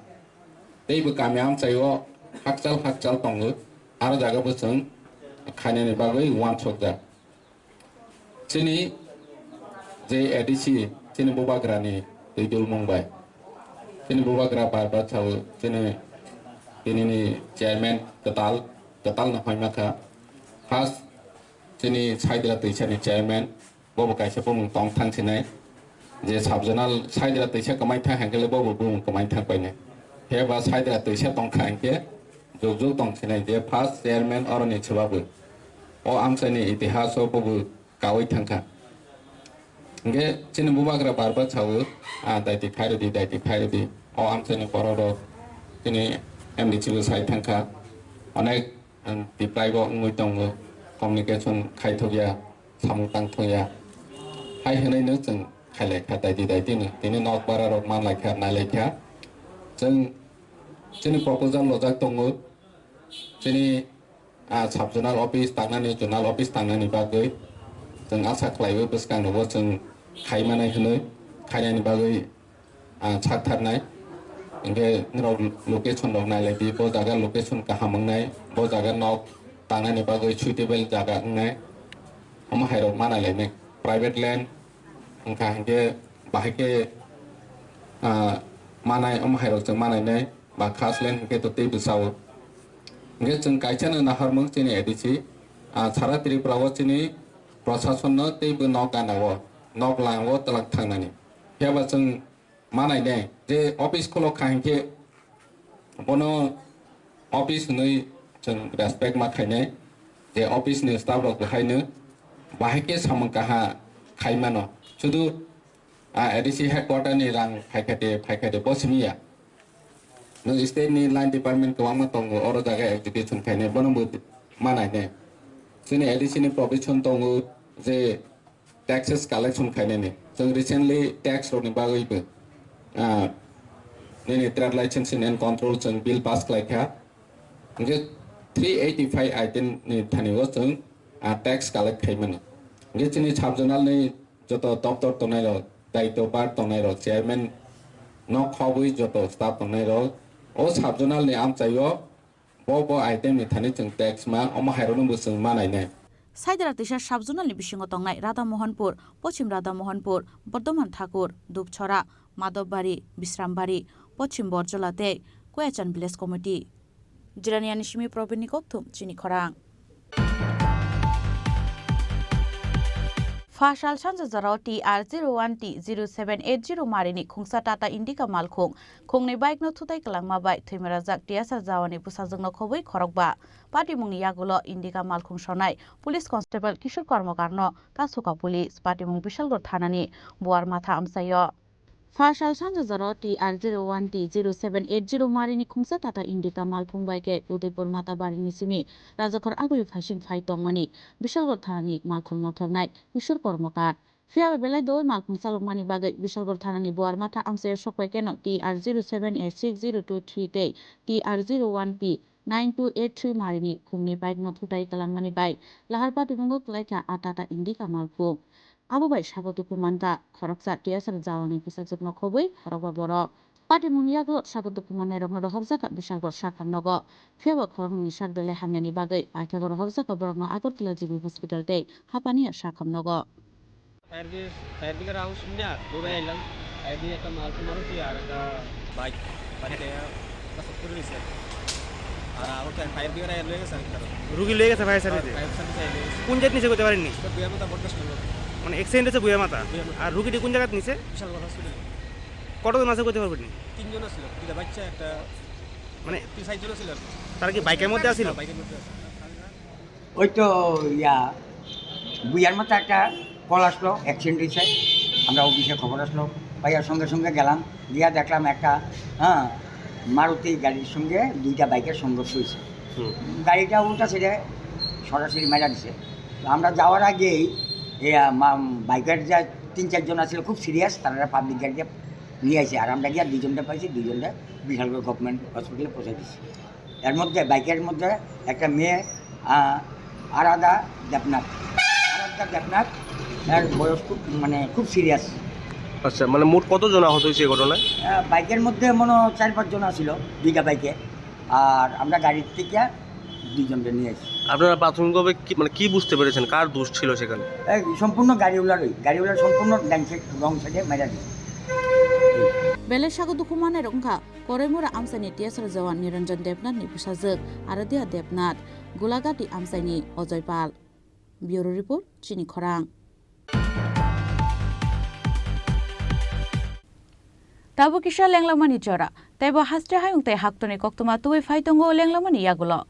Tei bo kami amchai o hakchal hakchal tongo. Aro jaga bo chwng khainani bagwi uansukjak. Chini je A D C, chini bubagrani twi dulmung bai. Chini bubagra bar bar sao, chini, tinini chairman kwtal, kwtal no hoi makha. First, chini Saidra Twisa ni chairman, bobo kaisa bumung tong thang sinai. Je sub zonal Saidra Twisa kwmai thang hangkhe le bobo bumung kwmai thang painai. Heba Saidra Twisa tong kha hangkhe juk juk tong sinai je first chairman oroni chwbabu. O amchaini itihas o bobo kaui thang kha. Hingke chini bubagra bar bar sao, "Ah, daiti khai rwdi, daiti khai rwdi." O amchaini borok rok chini M D C bo sai thang kha. Onek, um, tiplai bo wngwi tongo, communication khai thok ya, samung tang thok ya. Hai hwnwi no chwng khai lai kha, daiti daiti no. Tini nok bara rok man lai kha, nai lai kha. Chwng chini proposal lojak tongo, chini ah, sub zonal office tangnani, zonal office tangnani bagwi chwng asa khlaiwi bwskang rogo chwng khai manai hwnwi khainani bagwi, ah, sak tharnai. Hingke norok location rok nai lai di, bo jaga location kaham wngnai, bo jaga nok tangnani bagwi suitable jaga wngnai, omo hai rok ma nai lainai. Private land wngkha hingke bahai khe, ah, manai, omo hai rok chwng ma nainai. Ba khas len hingke to tei bwsao. Hingke chwng kaisa no naharmung chini A D C, ah, sara Tripura o chini prosasonno tei bo nok gana o, nok lang o twlang thangnani. Phiya ba chwng ma nai nai je office khulok kha hingke bono office hwnwi chwng respect ma khainai, je office ni staff rok bo haino bahai khe samung kaha khai mano. Sudu, ah, A D C headquarter ni rang phaikha de, phaikha de, bo simi ya. Nwng state ni line department kwbangma tongo, oro jaga execution khainai, bono bo ma nainai. Chini A D C ni provision tongo je taxes collection khainani. Chwng recently tax rokni bagwi bo, ah, nini trade licensing and control chwng bill pass khlai kha. Hingke three eighty five item ni thani o chwng, ah, tax collect khaimani. Hingke chini sub zonal ni joto doptor tongnai rok, daitwbar tongnai rok, chairman no khobwi joto staff tongnai rok, o sub zonal ni amchai o bo bo item ni thani chwng tax ma, omo hai rok no bo chwng ma nainai. Saidara Twisa sub zonal ni bisingo tongnai Radha Mohanpur, Pochim Radha Mohanpur, Bordhoman Thakur, Dupchhora, Madhobari, Bishrambari, Pochim Borjola tei Koyachan Village Committee. Jiraniani simi Probin ni kokthum chini khorang. Phasal sanja jorao T R zero one T zero seven eight zero marini khungsa Tata Indica malkhung khungni bike no thutai kwlangma bai thwima rajak T S R jawani bwsajwkno khobwi khorokba. Patimungni yagulo Indica malkhung sonai Police Constable Kishore Kormokarno Kasuka Police patimung Bishalgarh thanani Buarmatha amchaio. Phasal sanja jorao T R zero one T zero seven eight zero marini khungsa Tata Indica malkhung bai khe Udaipur Matabarini simi Rajakhor agwi phaising phai tongmani Bishalgarh thanani malkhung nothoknai Kishore Kormokar. Phiya ba belai doi malkhung chalokmani bagwi Bishalgarh thanani Buarmatha amchaio sokpai keno T R zero seven eight six zero two three tei T R zero one P nine two eight three marini khungni bike no thutai kwlangmani bai lahar patimungo kwlaikha a Tata Indica malkhung. Abo bai sago dukhu mankha khoroksa T S R jawani bwsajwkno khobwi khorokba borok. Patimungni yago sago dukhu mannairokno rohorjakha Bishalgarh sakhamnogo. Phiya ba khoroknwini sak belai hamyani bagwi paithago rohorjakha borokno Agartala G B hospital tei Hapania sakhamnogo. Fire brigade, fire brigade আহো শুনিয়া দৌড়ে আইলাম। Fire brigade একটা মাল মারুতি আর একটা বাইক, বাইকে একটা চক্কর দিছে। আর আমাকে fire brigade আইয়া লয়ে গেছে আর কি তারা। রুগী লয়ে গেছে ফায়ার সার্ভিসে? ফায়ার সার্ভিস আইয়া লয়ে গেছে। কোন জায়গাত নিছে কইতে পারেননি? এটা বুয়া মাথা বটগাছ মোড়। মানে অ্যাক্সিডেন্ট হয়েছে বুয়া মাথা। বুয়া মাথা। আর রুগীটি কোন জায়গাত নিছে? বিশালগড় হসপিটাল। কতজন আছে কইতে পারবেন নি? তিনজন আছিল, দুইটা বাচ্চা, একটা মানে তিন চারজন আছিল আর কি। তারা কি বাইকের মধ্যে আছিল? বাইকের মধ্যে আছিল। ওই তো ইয়া বুয়ার মতো একটা কল আসলো, অ্যাক্সিডেন্ট হয়েছে। আমরা অফিসে খবর আসলো, ভাইয়া সঙ্গে সঙ্গে গেলাম, গিয়া দেখলাম একটা, হ্যাঁ, মারুতি গাড়ির সঙ্গে দুইটা বাইকের সংঘর্ষ হয়েছে। হুম। গাড়িটা উল্টা সাইডে সরাসরি মেরা দিছে। তো আমরা যাওয়ার আগেই এ, আ, মা-, বাইকের যে তিন চারজন আছিল খুব সিরিয়াস, তারা পাবলিক গাড়িতে নিয়ে আসে। আর আমরা গিয়া দুইজনটা পাইছি, দুইজনটা বিশালগড় গভর্নমেন্ট হসপিটালে পৌঁছে দিছি। এর মধ্যে বাইকের মধ্যে একটা মেয়ে, আ, আরাধা দেবনাথ, আরাধা দেবনাথ, এর বয়স খুব, মানে, খুব সিরিয়াস। আচ্ছা, মানে, মোট কতজন আহত হয়েছে এই ঘটনায়? আ, বাইকের মধ্যে মনে হয় চার পাঁচজন আছিল দুইটা বাইকে, আর আমরা গাড়ির থেকে দুইজনকে নিয়ে আসি। আপনারা প্রাথমিকভাবে কি, মানে, কি বুঝতে পেরেছেন, কার দোষ ছিল সেখানে? এই সম্পূর্ণ গাড়িওয়ালারই, গাড়িওয়ালার সম্পূর্ণ ডান সাইড, রং সাইডে মেরা দিছে। Belai sago dukhu manai rok wngkha Koraimura amchaini T S R jawan Niranjan Debnath ni bwsajwk Aradhya Debnath, Gulagati amchaini Ajoy Pal. Bureau report, Chini Khorang. Tabuk kisa lenglamani jora, teibo haste hayung tei haktorni koktwma tubui phai tongo lenglamani yagulo.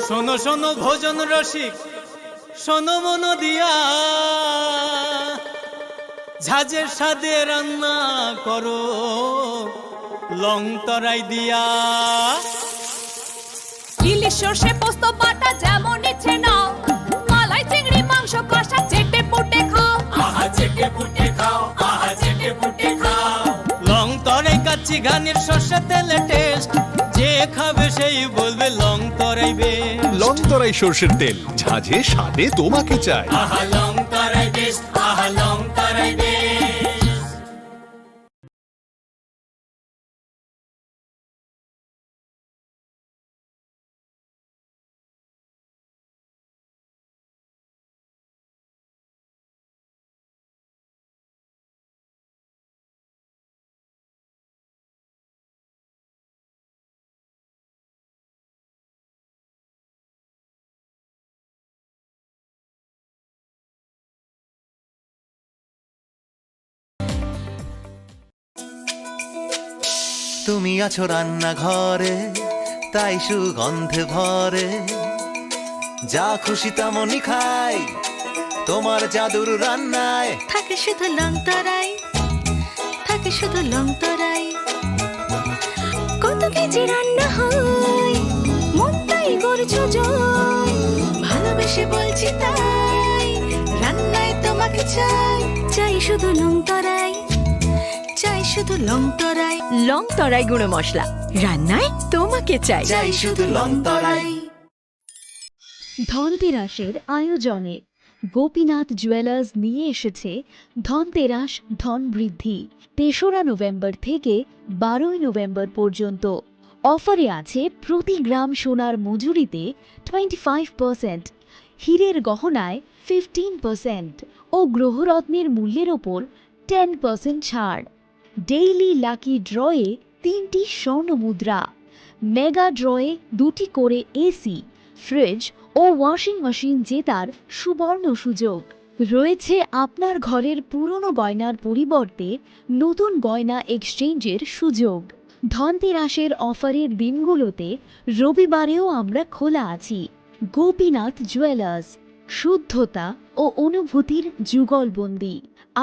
শোনো শোনো ভোজন রসিক, শোনো মন দিয়া, ঝাঁঝের স্বাদে রান্না করো লং তরাই দিয়া। ইলিশ সর্ষে পোস্ত বাটা যেমন ইচ্ছে নাও, মালাই চিংড়ি মাংস কষা চেটে পুটে খাও। আহা চেটে পুটে খাও, আহা চেটে পুটে খাও। লং তরাই কাচ্চি ঘানির সর্ষে তেলে টেস্ট, যে খাবে সেই বলবে লং তরাই বেস্ট। লং তরাই সর্ষের তেল, ঝাঁঝে স্বাদে তোমাকে চাই। আহা লং তরাই বেস্ট, আহা লং তরাই বেস্ট। তুমি আছো রান্নাঘরে, তাই সুগন্ধে ভরে। যা খুশি তেমনই খাই, তোমার জাদুর রান্নায়। থাকে শুধু লং তরাই, থাকে শুধু লং তরাই। কত কেজি রান্না হয়, মনটাই করছো জয়। ভালোবেসে বলছি তাই, রান্নায় তোমাকে চাই। চাই শুধু লং তরাই, চাই শুধু লং তরাই। লং তরাই গুঁড়ো মশলা, রান্নায় তোমাকে চাই। চাই শুধু লং তরাই। ধনতেরাসের আয়োজনে গোপীনাথ জুয়েলার্স নিয়ে এসেছে ধনতেরাস ধন বৃদ্ধি। তেসরা নভেম্বর থেকে বারোই নভেম্বর পর্যন্ত অফারে আছে প্রতি গ্রাম সোনার মজুরিতে টোয়েন্টি ফাইভ পার্সেন্ট, হীরের গহনায় ফিফটিন পার্সেন্ট ও গ্রহরত্নের মূল্যের ওপর টেন পার্সেন্ট ছাড়। ডেইলি লাকি ড্রয়ে তিনটি স্বর্ণ মুদ্রা, মেগা ড্রয়ে দুটি করে এসি, ফ্রিজ ও ওয়াশিং মেশিন জেতার সুবর্ণ সুযোগ। রয়েছে আপনার ঘরের পুরনো গয়নার পরিবর্তে নতুন গয়না এক্সচেঞ্জের সুযোগ। ধনতেরাসের অফারের দিনগুলোতে রবিবারেও আমরা খোলা আছি। গোপীনাথ জুয়েলার্স, শুদ্ধতা ও অনুভূতির যুগলবন্দি।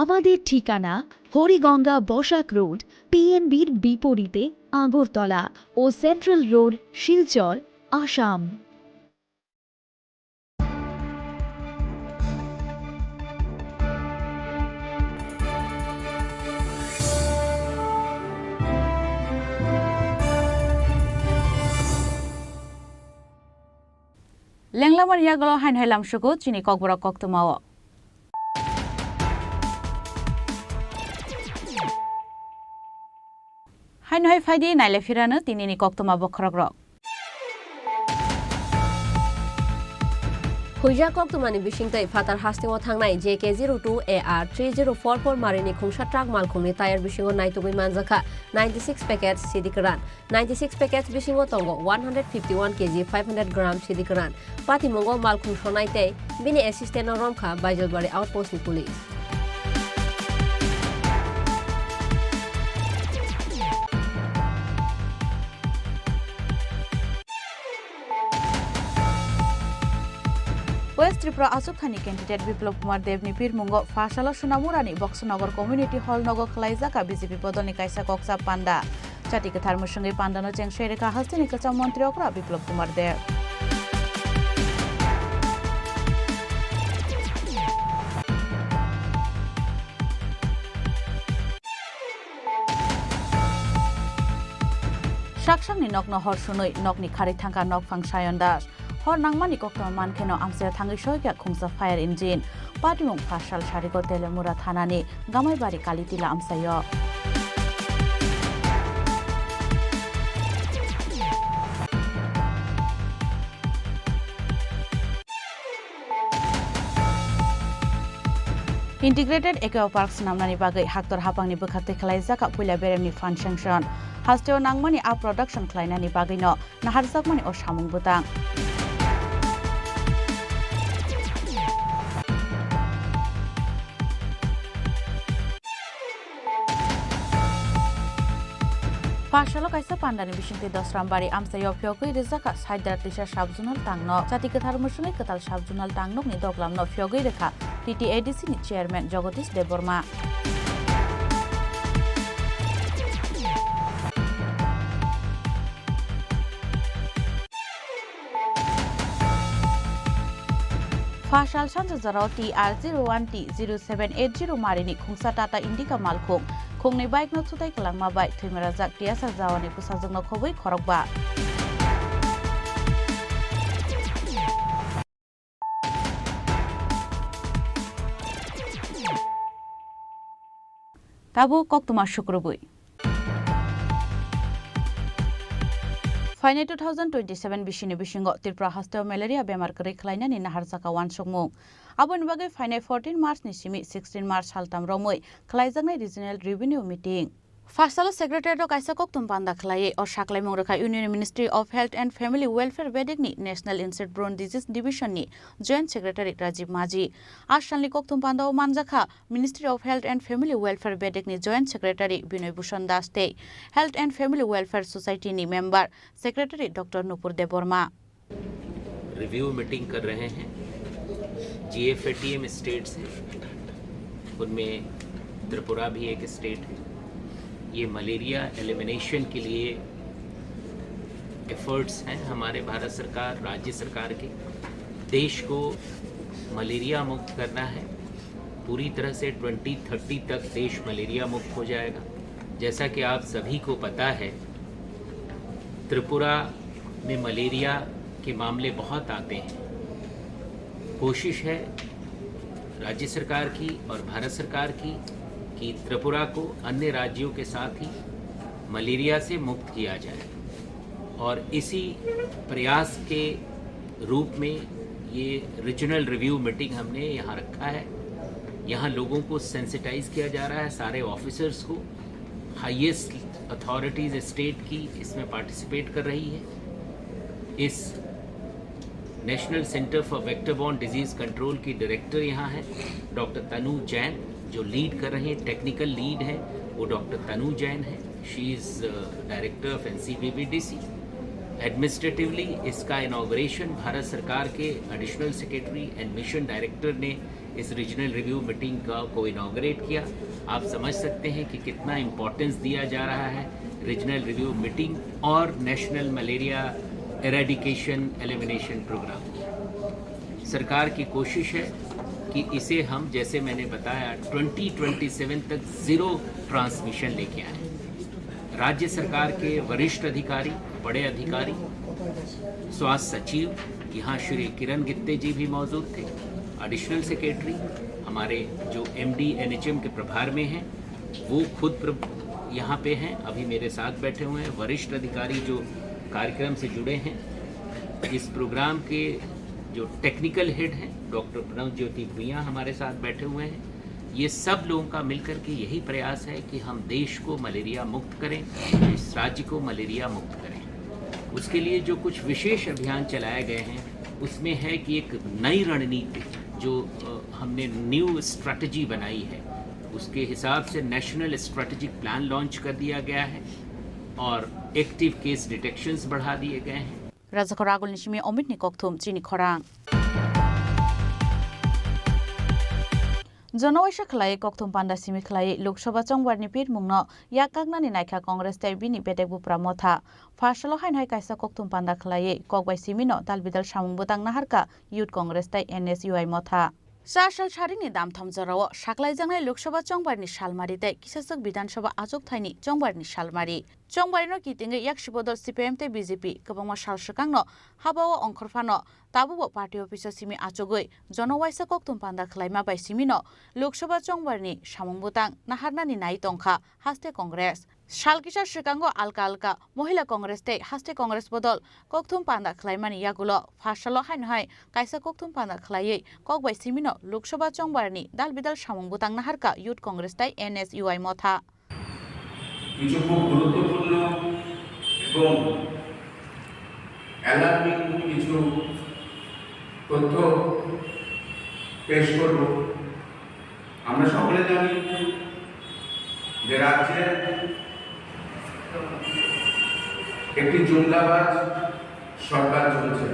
আমাদের ঠিকানা হরিগঙ্গা বসাক রোড, পিএনবির বিপরীতে আগরতলা ও central road, Silchar, Assam. Lenglamani yagulo haino hai lamsugo chini kokborok koktwmao. Haino hai phaidi naile phirano tinini koktwma bokhorokrok. Puija koktwmani bisingtwi phatar hasteo thangnai J K zero two A R three zero four four marini khungsa truck malkhungni tayar bisingo naitugwi manjakha ninety six packets sidi kwran. Ninety six packets bisingo tongo one hundred fifty one K G five hundred gram sidi kwran. Patimungo malkhung sonai tei bini assistant-no romkha Baijalbari outpost-ni police. West Tripura achukthani candidate Biplab Kumar Debni birmungo Pharsalo Sonamurani Boxonagar Community Hall nogo khwlaijak B J P bodolni kaisa koksa panda. Chati kwthar mwswngwi pandano chengse rwkha hasteni kwcham montri okra Biplab Kumar Deb. Saksakni nokno hor sunwi nokni kharwi thangkha nokphang Sayon Das. Hor nangmani koktwma mankheno amchaio thangwi soikha khungsa fire engine. Patimung Pharsal Sarighat Telemura thanani Gamaibari Kalitila amchaio. Integrated Eco Park swnamnani bagwi haktor hapangni bwkhaktwi khwlaijak puila beremni fund sanction. Hasteo nangmani a production khwlainani bagwino naharjakmani o samung bwtang. Pharsalo kaisa pandani bisingtwi Dosrambari amchaio phiyogwi rijak kha Saidar Tisa Sub-Zonal Tangnok. Chati kwthar mwswngwi kwtal Sub-Zonal Tangnokni doglamno phiyogwi rwkha T T A D C ni Chairman Jagadish Debbarma. Pharsal sanja jorao T R zero one T zero seven eight zero marini khungsa Tata Indica malkhung khungni bike no thutai kwlangma bai thwima rajak Tiasa Jawani bwsajwkno khobwi khorokba. Tabuk koktwma sukrubwi. Phainai two thousand twenty-seven bisini bisingo Tripura hasteo malaria bemar kwrwi khwlainani naharjakha uansukmung. Aboni bagwi phainai fourteen March ni simi sixteen March saltam romwi khwlaijaknai regional review meeting. Pharsalo secretariat-o kaisa koktwma panda khwlaiwi o saklaimung rwkha Union Ministry of Health and Family Welfare bedekni National Insect Borne Disease Division-ni Joint Secretary Rajiv Maji. A salni koktwma panda-o manjakha Ministry of Health and Family Welfare bedekni Joint Secretary Binoy Bhushan Das tei Health and Family Welfare Society-ni member secretary Doctor Nupur Debbarma. Review meeting कर रहे हैं। जीएफएटीएम स्टेट्स हैं, उनमें त्रिपुरा भी एक स्टेट है। ये मलेरिया एलिमिनेशन के लिए एफर्ट्स हैं हमारे भारत सरकार, राज्य सरकार के। देश को मलेरिया मुक्त करना है, पूरी तरह से ट्वेंटी थर्टी तक देश मलेरिया मुक्त हो जाएगा। जैसा कि आप सभी को पता है, त्रिपुरा में मलेरिया के मामले बहुत आते हैं। कोशिश है राज्य सरकार की और भारत सरकार की कि त्रिपुरा को अन्य राज्यों के साथ ही मलेरिया से मुक्त किया जाए और इसी प्रयास के रूप में ये रीजनल रिव्यू मीटिंग हमने यहाँ रखा है। यहाँ लोगों को सेंसिटाइज किया जा रहा है, सारे ऑफिसर्स को। हाईएस्ट अथॉरिटीज स्टेट की इसमें पार्टिसिपेट कर रही है। इस national centre for vector borne disease control की डायरेक्टर यहाँ है डॉक्टर तनु जैन, जो लीड कर रही हैं, टेक्निकल लीड है वो डॉक्टर तनु जैन है। She is Director of NCVVDC। Administratively इसका इनॉगरेशन भारत सरकार के additional secretary and mission director ने इस रीजनल रिव्यू मीटिंग का को इनॉगरेट किया। आप समझ सकते हैं कि कितना इम्पोर्टेंस दिया जा रहा है रीजनल रिव्यू मीटिंग और national malaria eradication elimination programme. सरकार की कोशिश है कि इसे हम, जैसे मैंने बताया, ट्वेंटी ट्वेंटी सेवन तक ज़ीरो ट्रांसमिशन लेके आए। राज्य सरकार के वरिष्ठ अधिकारी, बड़े अधिकारी, स्वास्थ्य सचिव, यहाँ श्री किरण गित्ते जी भी मौजूद थे, एडिशनल सेक्रेटरी, हमारे जो एमडी एनएचएम के प्रभार में हैं, वो खुद प्र-, यहाँ पे हैं, अभी मेरे साथ बैठे हुए हैं, वरिष्ठ अधिकारी जो कार्यक्रम से जुड़े हैं। इस प्रोग्राम के जो टेक्निकल हेड हैं डॉक्टर प्रणव ज्योति भुइया हमारे साथ बैठे हुए हैं। ये सब लोगों का मिलकर के यही प्रयास है कि हम देश को मलेरिया मुक्त करें, इस राज्य को मलेरिया मुक्त करें। उसके लिए जो कुछ विशेष अभियान चलाए गए हैं, उसमें है कि एक नई रणनीति, जो हमने न्यू स्ट्रेटजी बनाई है, उसके हिसाब से नेशनल स्ट्रेटेजिक प्लान लॉन्च कर दिया गया है और एक्टिव केस डिटेक्शंस बढ़ा दिए गए हैं। Rajakhor Agulni simi Omitni kokthum chini khorang. Jonowaisa khlai kokthum panda simi khlai Lok Sabha chongbarni pirmungno yak kaknani naikha Congress tei bini bedek bupra motha. Pharsalo haino hai kaisa kokthum panda khlai kokbai simino dalbidal samung bwtang naharkha Youth Congress tei N S U I motha. Cha sal sarini damtham jorao saklaijaknai Lok Sabha chongbarni salmari tei kisachwk Bidhan Sabha achukthani chongbarni salmari. Chongbarino kitingwi yaksi bodol C P M tei B J P kwbangma sal swkangno habao ongkhorphano tabukbo party office-o simi achugwi jono waisa kokthum panda khlaima bai simino Lok Sabha chongbarni samung bwtang naharnani nai tongkha haste Congress. Sal kisa swkango alka alka Mohila Congress tei haste Congress bodol kokthum panda khlaimani yagulo pharsalo haino hai kaisa kokthum panda khlaiwi kokbai simino Lok Sabha chongbarni dal bidal samung bwtang naharkha Youth Congress tei N S U I motha. কিছু খুব গুরুত্বপূর্ণ এবং অ্যালার্মিং কিছু তথ্য পেশ করব। আমরা সকলে জানি যে রাজ্যে একটি জুমলাবাজ সরকার চলছে,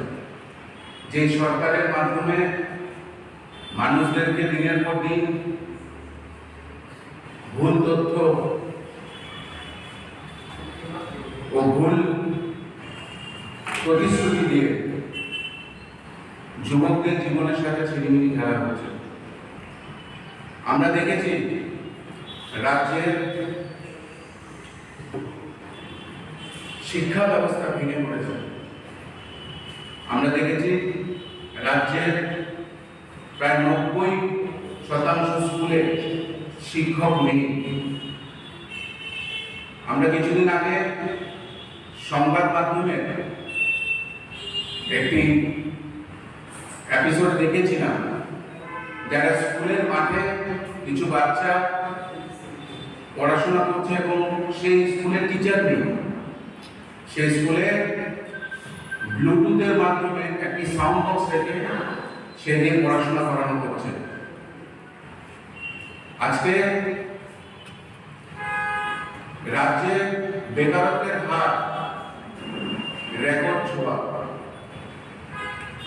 যে সরকারের মাধ্যমে মানুষদেরকে দিনের পর দিন ভুল তথ্য ও ভুল প্রতিশ্রুতি দিয়ে যুবকদের জীবনের সাথে ছিনিমিনি খেলা হচ্ছে। আমরা দেখেছি রাজ্যের শিক্ষা ব্যবস্থা ভেঙে পড়েছে। আমরা দেখেছি রাজ্যের প্রায় নব্বই শতাংশ স্কুলে শিক্ষক নেই। আমরা কিছুদিন আগে সংবাদ মাধ্যমে একটি এপিসোড দেখেছিলাম, যারা স্কুলের মাঠে কিছু বাচ্চা পড়াশোনা করছে এবং সেই স্কুলের টিচার নেই। সেই স্কুলে ব্লুটুথের মাধ্যমে একটি সাউন্ড বক্স রেখে সে দিয়ে পড়াশোনা করানো হচ্ছে। আজকে রাজ্যে বেকারত্বের হার রেকর্ড ছোঁয়া।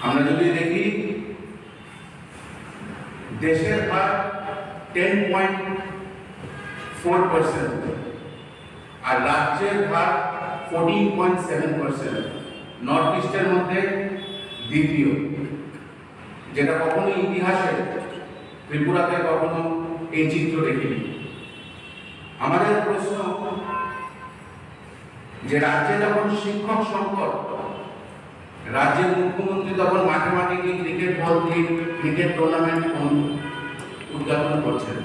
আমরা যদি দেখি, দেশের হার টেন পয়েন্ট ফোর পার্সেন্ট, আর রাজ্যের হার fourteen point seven percent, north ইস্টের মধ্যে দ্বিতীয়, যেটা কখনো ইতিহাসে ত্রিপুরাতে কখনো এই চিত্র দেখিনি। আমাদের প্রশ্ন যে রাজ্যে যখন শিক্ষক সংকট, রাজ্যের মুখ্যমন্ত্রী তখন মাঠে মাঠে গিয়ে ক্রিকেট বল দিয়ে ক্রিকেট টুর্নামেন্ট উদ্যাপন করছেন।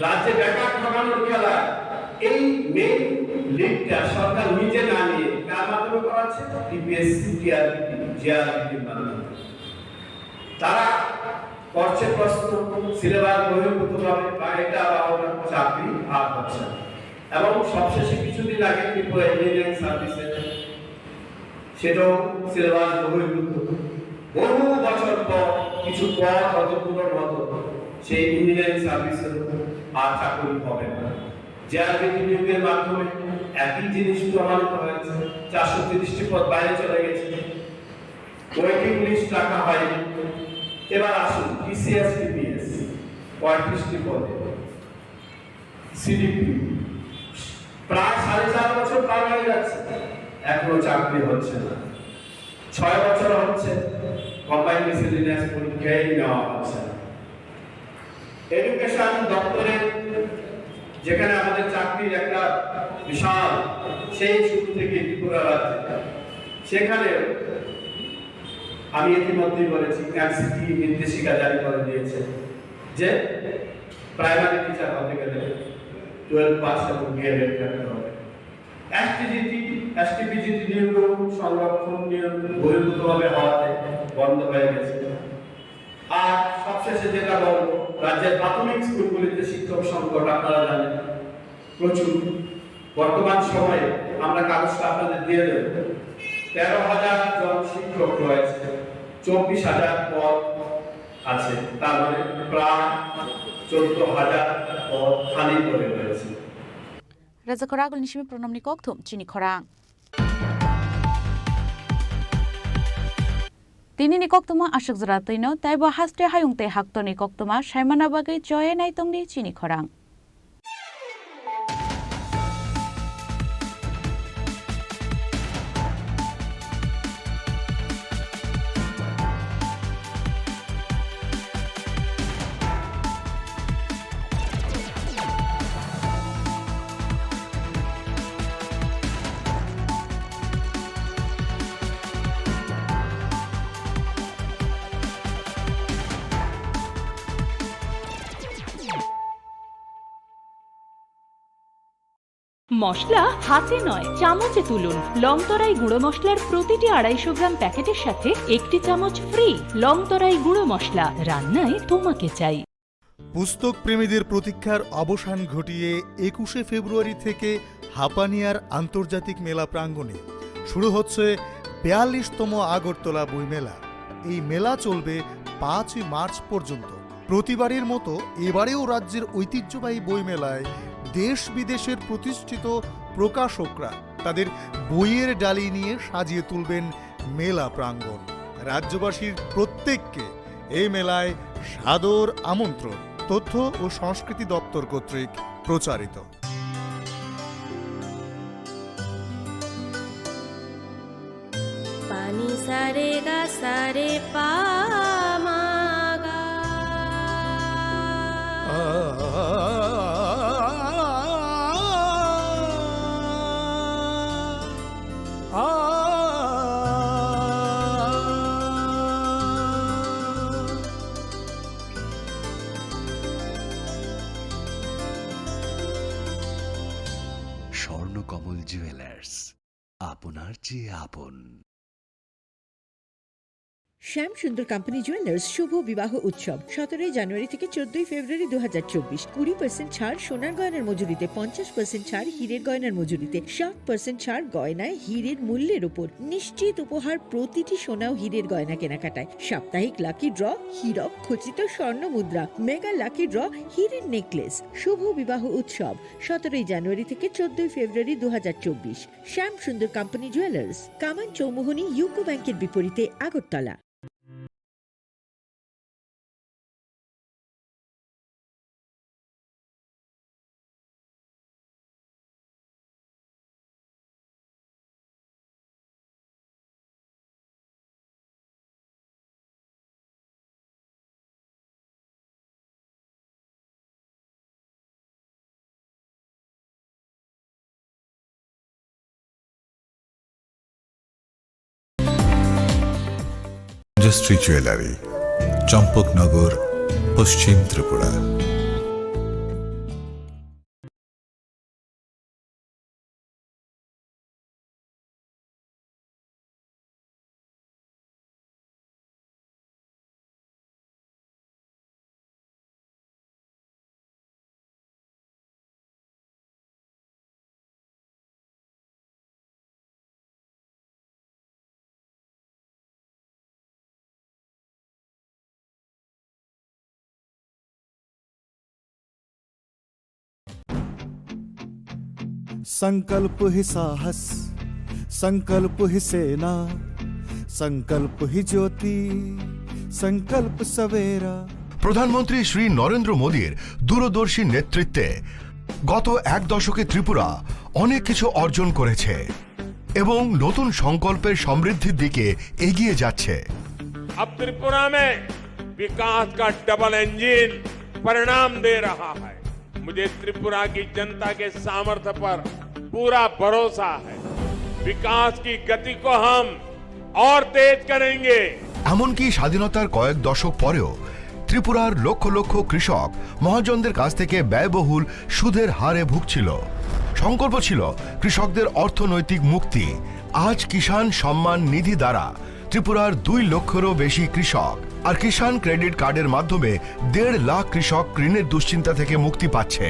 রাজ্যে বেকার ঠকানোর খেলায় এই মেইন লিগটা সরকার নিজে না নিয়ে কার মাধ্যমে করাচ্ছে? টিপিএসসি, টিআরবিটি, জিআরবিটির মাধ্যমে। তারা করছে প্রশ্ন, সিলেবাস বহির্ভূতভাবে বারোটা বারোটা চাকরি আর হচ্ছে না। এবং সবশেষে কিছুদিন আগে ত্রিপুরা ইঞ্জিনিয়ারিং সার্ভিসে, সেটাও সিলেবাস বহির্ভূত। বহু বছর পর কিছু পদ হয়তো পূরণ হতো, সেই ইঞ্জিনিয়ারিং সার্ভিসের আর চাকরি হবে না। জেআরবিটি নিয়োগের মাধ্যমে একই জিনিস প্রমাণিত হয়েছে, চারশো তিরিশটি পদ বাইরে চলে গেছে, ওয়েটিং লিস্ট রাখা হয়নি। এবার আসুন টিসিএস, টিপিএস, পঁয়ত্রিশটি পদে সিডিপি প্রায় সাড়ে চার বছর পার হয়ে যাচ্ছে, এখনো চাকরি হচ্ছে না। ছয় বছর হচ্ছে কম্বাইন্ড মিসেলিনিয়াস পরীক্ষাই নেওয়া হচ্ছে না। এডুকেশন দপ্তরে, যেখানে আমাদের চাকরির একটা বিশাল, সেই শুরু থেকে ত্রিপুরা রাজ্যে, সেখানে আমি ইতিমধ্যেই বলেছি, এনসিটি নির্দেশিকা জারি করে দিয়েছে যে প্রাইমারি টিচার হতে গেলে টুয়েলভ পাস এবং বিএড থাকতে হবে। এসটিজিটি, এসটিপিজিটি নিয়োগ, সংরক্ষণ নিয়োগ, বহির্ভূতভাবে হওয়াতে বন্ধ হয়ে গেছে। আর সবশেষে যেটা বলবো, রাজ্যের প্রাথমিক স্কুলগুলিতে শিক্ষক সংকট আপনারা জানেন প্রচুর। বর্তমান সময়ে আমরা কাগজটা আপনাদের দিয়ে দেব, তেরো হাজার জন শিক্ষক রয়েছে, চব্বিশ হাজার পদ আছে, তার মানে প্রায় চোদ্দ হাজার পদ খালি পড়ে রয়েছে। Raja Khoragul ni simi pronom ni kokthum chini khorang. Tini ni koktuma aswk jora twino, taibo haste hayung tei haktorni koktuma saimana bagwi choye naitongdi chini khorang. মশলা হাতে নয়, চামচে তুলুন। লং তরাই গুঁড়ো মশলার প্রতিটি আড়াইশো গ্রাম প্যাকেটের সাথে একটি চামচ ফ্রি। লং তরাই গুঁড়ো মশলা, রান্নায় তোমাকে চাই। পুস্তক প্রেমীদের প্রতীক্ষার অবসান ঘটিয়ে একুশে ফেব্রুয়ারি থেকে হাপানিয়ার আন্তর্জাতিক মেলা প্রাঙ্গণে শুরু হচ্ছে বিয়াল্লিশতম আগরতলা বইমেলা। এই মেলা চলবে পাঁচই মার্চ পর্যন্ত। প্রতিবারের মতো এবারেও রাজ্যের ঐতিহ্যবাহী বইমেলায় দেশ বিদেশের প্রতিষ্ঠিত প্রকাশকরা তাদের বইয়ের ডালি নিয়ে সাজিয়ে তুলবেন মেলা প্রাঙ্গণ। রাজ্যবাসীর প্রত্যেককে এই মেলায় সাদর আমন্ত্রণ। তথ্য ও সংস্কৃতি দপ্তর কর্তৃক প্রচারিত। Pani sa re ga sa re pa ma ga. Swarnakamal jewellers, আপনার চেয়ে আপন। শ্যাম সুন্দর কোম্পানি জুয়েলার্স শুভ বিবাহ উৎসব সতেরোই জানুয়ারি থেকে চোদ্দই ফেব্রুয়ারি দু হাজার চব্বিশ। কুড়ি পার্সেন্ট ছাড় সোনার গয়নার মজুরিতে, পঞ্চাশ পার্সেন্ট ছাড় হীরের গয়নার মজুরিতে, সাত পার্সেন্ট ছাড় গয়নায় হীরের মূল্যের উপর। নিশ্চিত উপহার প্রতিটি সোনা ও হীরের গয়না কেনাকাটায়। সাপ্তাহিক লাকি ড্র, হীরক খচিত স্বর্ণ মুদ্রা, মেগা লাকি ড্র, হীরের নেকলেস। শুভ বিবাহ উৎসব সতেরোই জানুয়ারি থেকে চোদ্দই ফেব্রুয়ারি দু হাজার চব্বিশ। শ্যাম সুন্দর কোম্পানি জুয়েলার্স, কামান চৌমুহনী, ইউকো ব্যাংকের বিপরীতে, আগরতলা। রাজশ্রী জুয়েলারি, চম্পকনগর, পশ্চিম ত্রিপুরা। संकल्प ही साहस, संकल्प ही सेना, संकल्प ही ज्योति, संकल्प सवेरा। প্রধানমন্ত্রী শ্রী নরেন্দ্র মোদীর দূরদর্শী নেতৃত্বে গত এক দশকে ত্রিপুরা অনেক কিছু অর্জন করেছে এবং নতুন সংকল্পের সমৃদ্ধির দিকে এগিয়ে যাচ্ছে। अब त्रिपुरा में विकास का डबल इंजन परिणाम दे रहा है। मुझे त्रिपुरा की जनता के सामर्थ्य पर पूरा भरोसा है। विकास की गति को हम और तेज करेंगे। এমনকি স্বাধীনতার কয়েক দশক পরেও ত্রিপুরার লক্ষ লক্ষ কৃষক মহাজনদের কাছ থেকে ব্যয়বহুল সুদের হারে ভুগছিল। সংকল্প ছিল কৃষকদের অর্থনৈতিক মুক্তি, আজ কিষাণ সম্মান নিধি দ্বারা ত্রিপুরার দুই লক্ষেরও বেশি কৃষক আর কিষাণ ক্রেডিট কার্ডের মাধ্যমে দেড় লাখ কৃষক ঋণের দুশ্চিন্তা থেকে মুক্তি পাচ্ছে।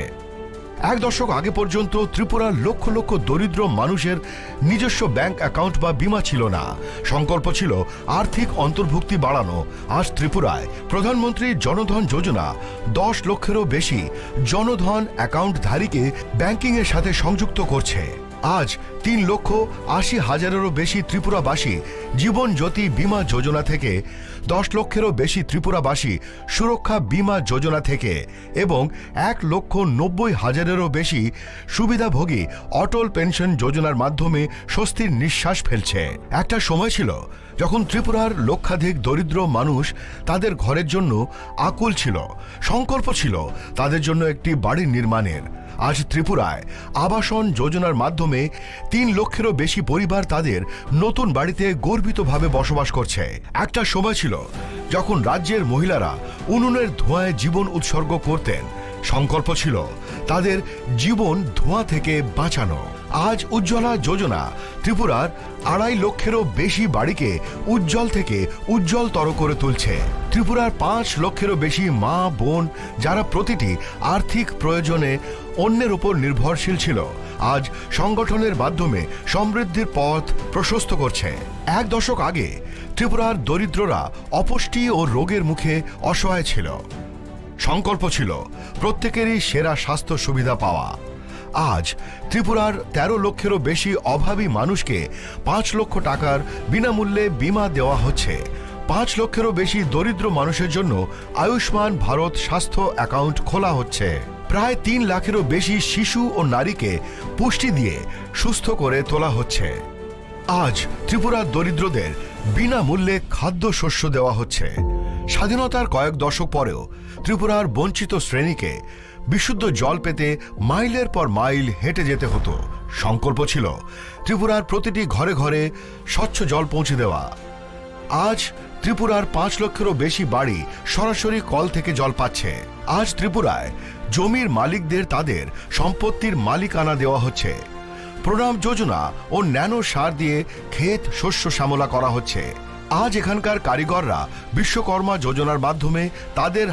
এক দশক আগে পর্যন্ত ত্রিপুরার লক্ষ লক্ষ দরিদ্র মানুষের নিজস্ব ব্যাংক অ্যাকাউন্ট বা বীমা ছিল না। সংকল্প ছিল আর্থিক অন্তর্ভুক্তি বাড়ানো। আজ ত্রিপুরায় প্রধানমন্ত্রী জনধন যোজনা দশ লক্ষেরও বেশি জনধন অ্যাকাউন্টধারীকে ব্যাংকিংয়ের সাথে সংযুক্ত করছে। আজ তিন লক্ষ আশি হাজারেরও বেশি ত্রিপুরাবাসী জীবন জ্যোতি বীমা যোজনা থেকে, দশ লক্ষেরও বেশি ত্রিপুরাবাসী সুরক্ষা বীমা যোজনা থেকে এবং এক লক্ষ নব্বই হাজারেরও বেশি সুবিধাভোগী অটল পেনশন যোজনার মাধ্যমে স্বস্তির নিঃশ্বাস ফেলছে। একটা সময় ছিল যখন ত্রিপুরার লক্ষাধিক দরিদ্র মানুষ তাদের ঘরের জন্য আকুল ছিল, সংকল্প ছিল তাদের জন্য একটি বাড়ি নির্মাণের। আজ ত্রিপুরায় আবাসন যোজনার মাধ্যমে তিন লক্ষেরও বেশি পরিবার তাদের নতুন বাড়িতে গর্বিতভাবে বসবাস করছে। একটা সময় ছিল যখন রাজ্যের মহিলারা উনুনের ধোঁয়ায় জীবন উৎসর্গ করতেন। সংকল্প ছিল তাদের জীবন ধোঁয়া থেকে বাঁচানো। আজ উজ্জ্বলা যোজনা ত্রিপুরার আড়াই লক্ষেরও বেশি বাড়িকে উজ্জ্বল থেকে উজ্জ্বলতর করে তুলছে। ত্রিপুরার পাঁচ লক্ষেরও বেশি মা বোন, যারা প্রতিটি আর্থিক প্রয়োজনে অন্যের উপর নির্ভরশীল ছিল, আজ সংগঠনের মাধ্যমে সমৃদ্ধির পথ প্রশস্ত করছে। এক দশক আগে ত্রিপুরার দরিদ্ররা অপুষ্টি ও রোগের মুখে অসহায় ছিল। সংকল্প ছিল প্রত্যেকেরই সেরা স্বাস্থ্য সুবিধা পাওয়া। আজ ত্রিপুরার তেরো লক্ষেরও বেশি অভাবী মানুষকে পাঁচ লক্ষ টাকার বিনামূল্যে বীমা দেওয়া হচ্ছে। পাঁচ লক্ষেরও বেশি দরিদ্র মানুষের জন্য আয়ুষ্মান ভারত স্বাস্থ্য অ্যাকাউন্ট খোলা হচ্ছে। প্রায় তিন লাখেরও বেশি শিশু ও নারীকে পুষ্টি দিয়ে সুস্থ করে তোলা হচ্ছে। আজ ত্রিপুরার দরিদ্রদের বিনামূল্যে খাদ্যশস্য দেওয়া হচ্ছে। স্বাধীনতার কয়েক দশক পরেও ত্রিপুরার বঞ্চিত শ্রেণীকে বিশুদ্ধ জল পেতে মাইলের পর মাইল হেঁটে যেতে হতো। সংকল্প ছিল ত্রিপুরার প্রতিটি ঘরে ঘরে স্বচ্ছ জল পৌঁছে দেওয়া। আজ ত্রিপুরার পাঁচ লক্ষেরও বেশি বাড়ি সরাসরি কল থেকে জল পাচ্ছে। আজ ত্রিপুরায় জমির মালিকদের তাদের সম্পত্তির মালিকানা দেওয়া হচ্ছে। প্রণাম যোজনা ও ন্যানো সার দিয়ে ক্ষেত শস্য শ্যামলা করা হচ্ছে। আজ এখানকার কারিগররা বিশ্বকর্মা যোজনার মাধ্যমে তাদের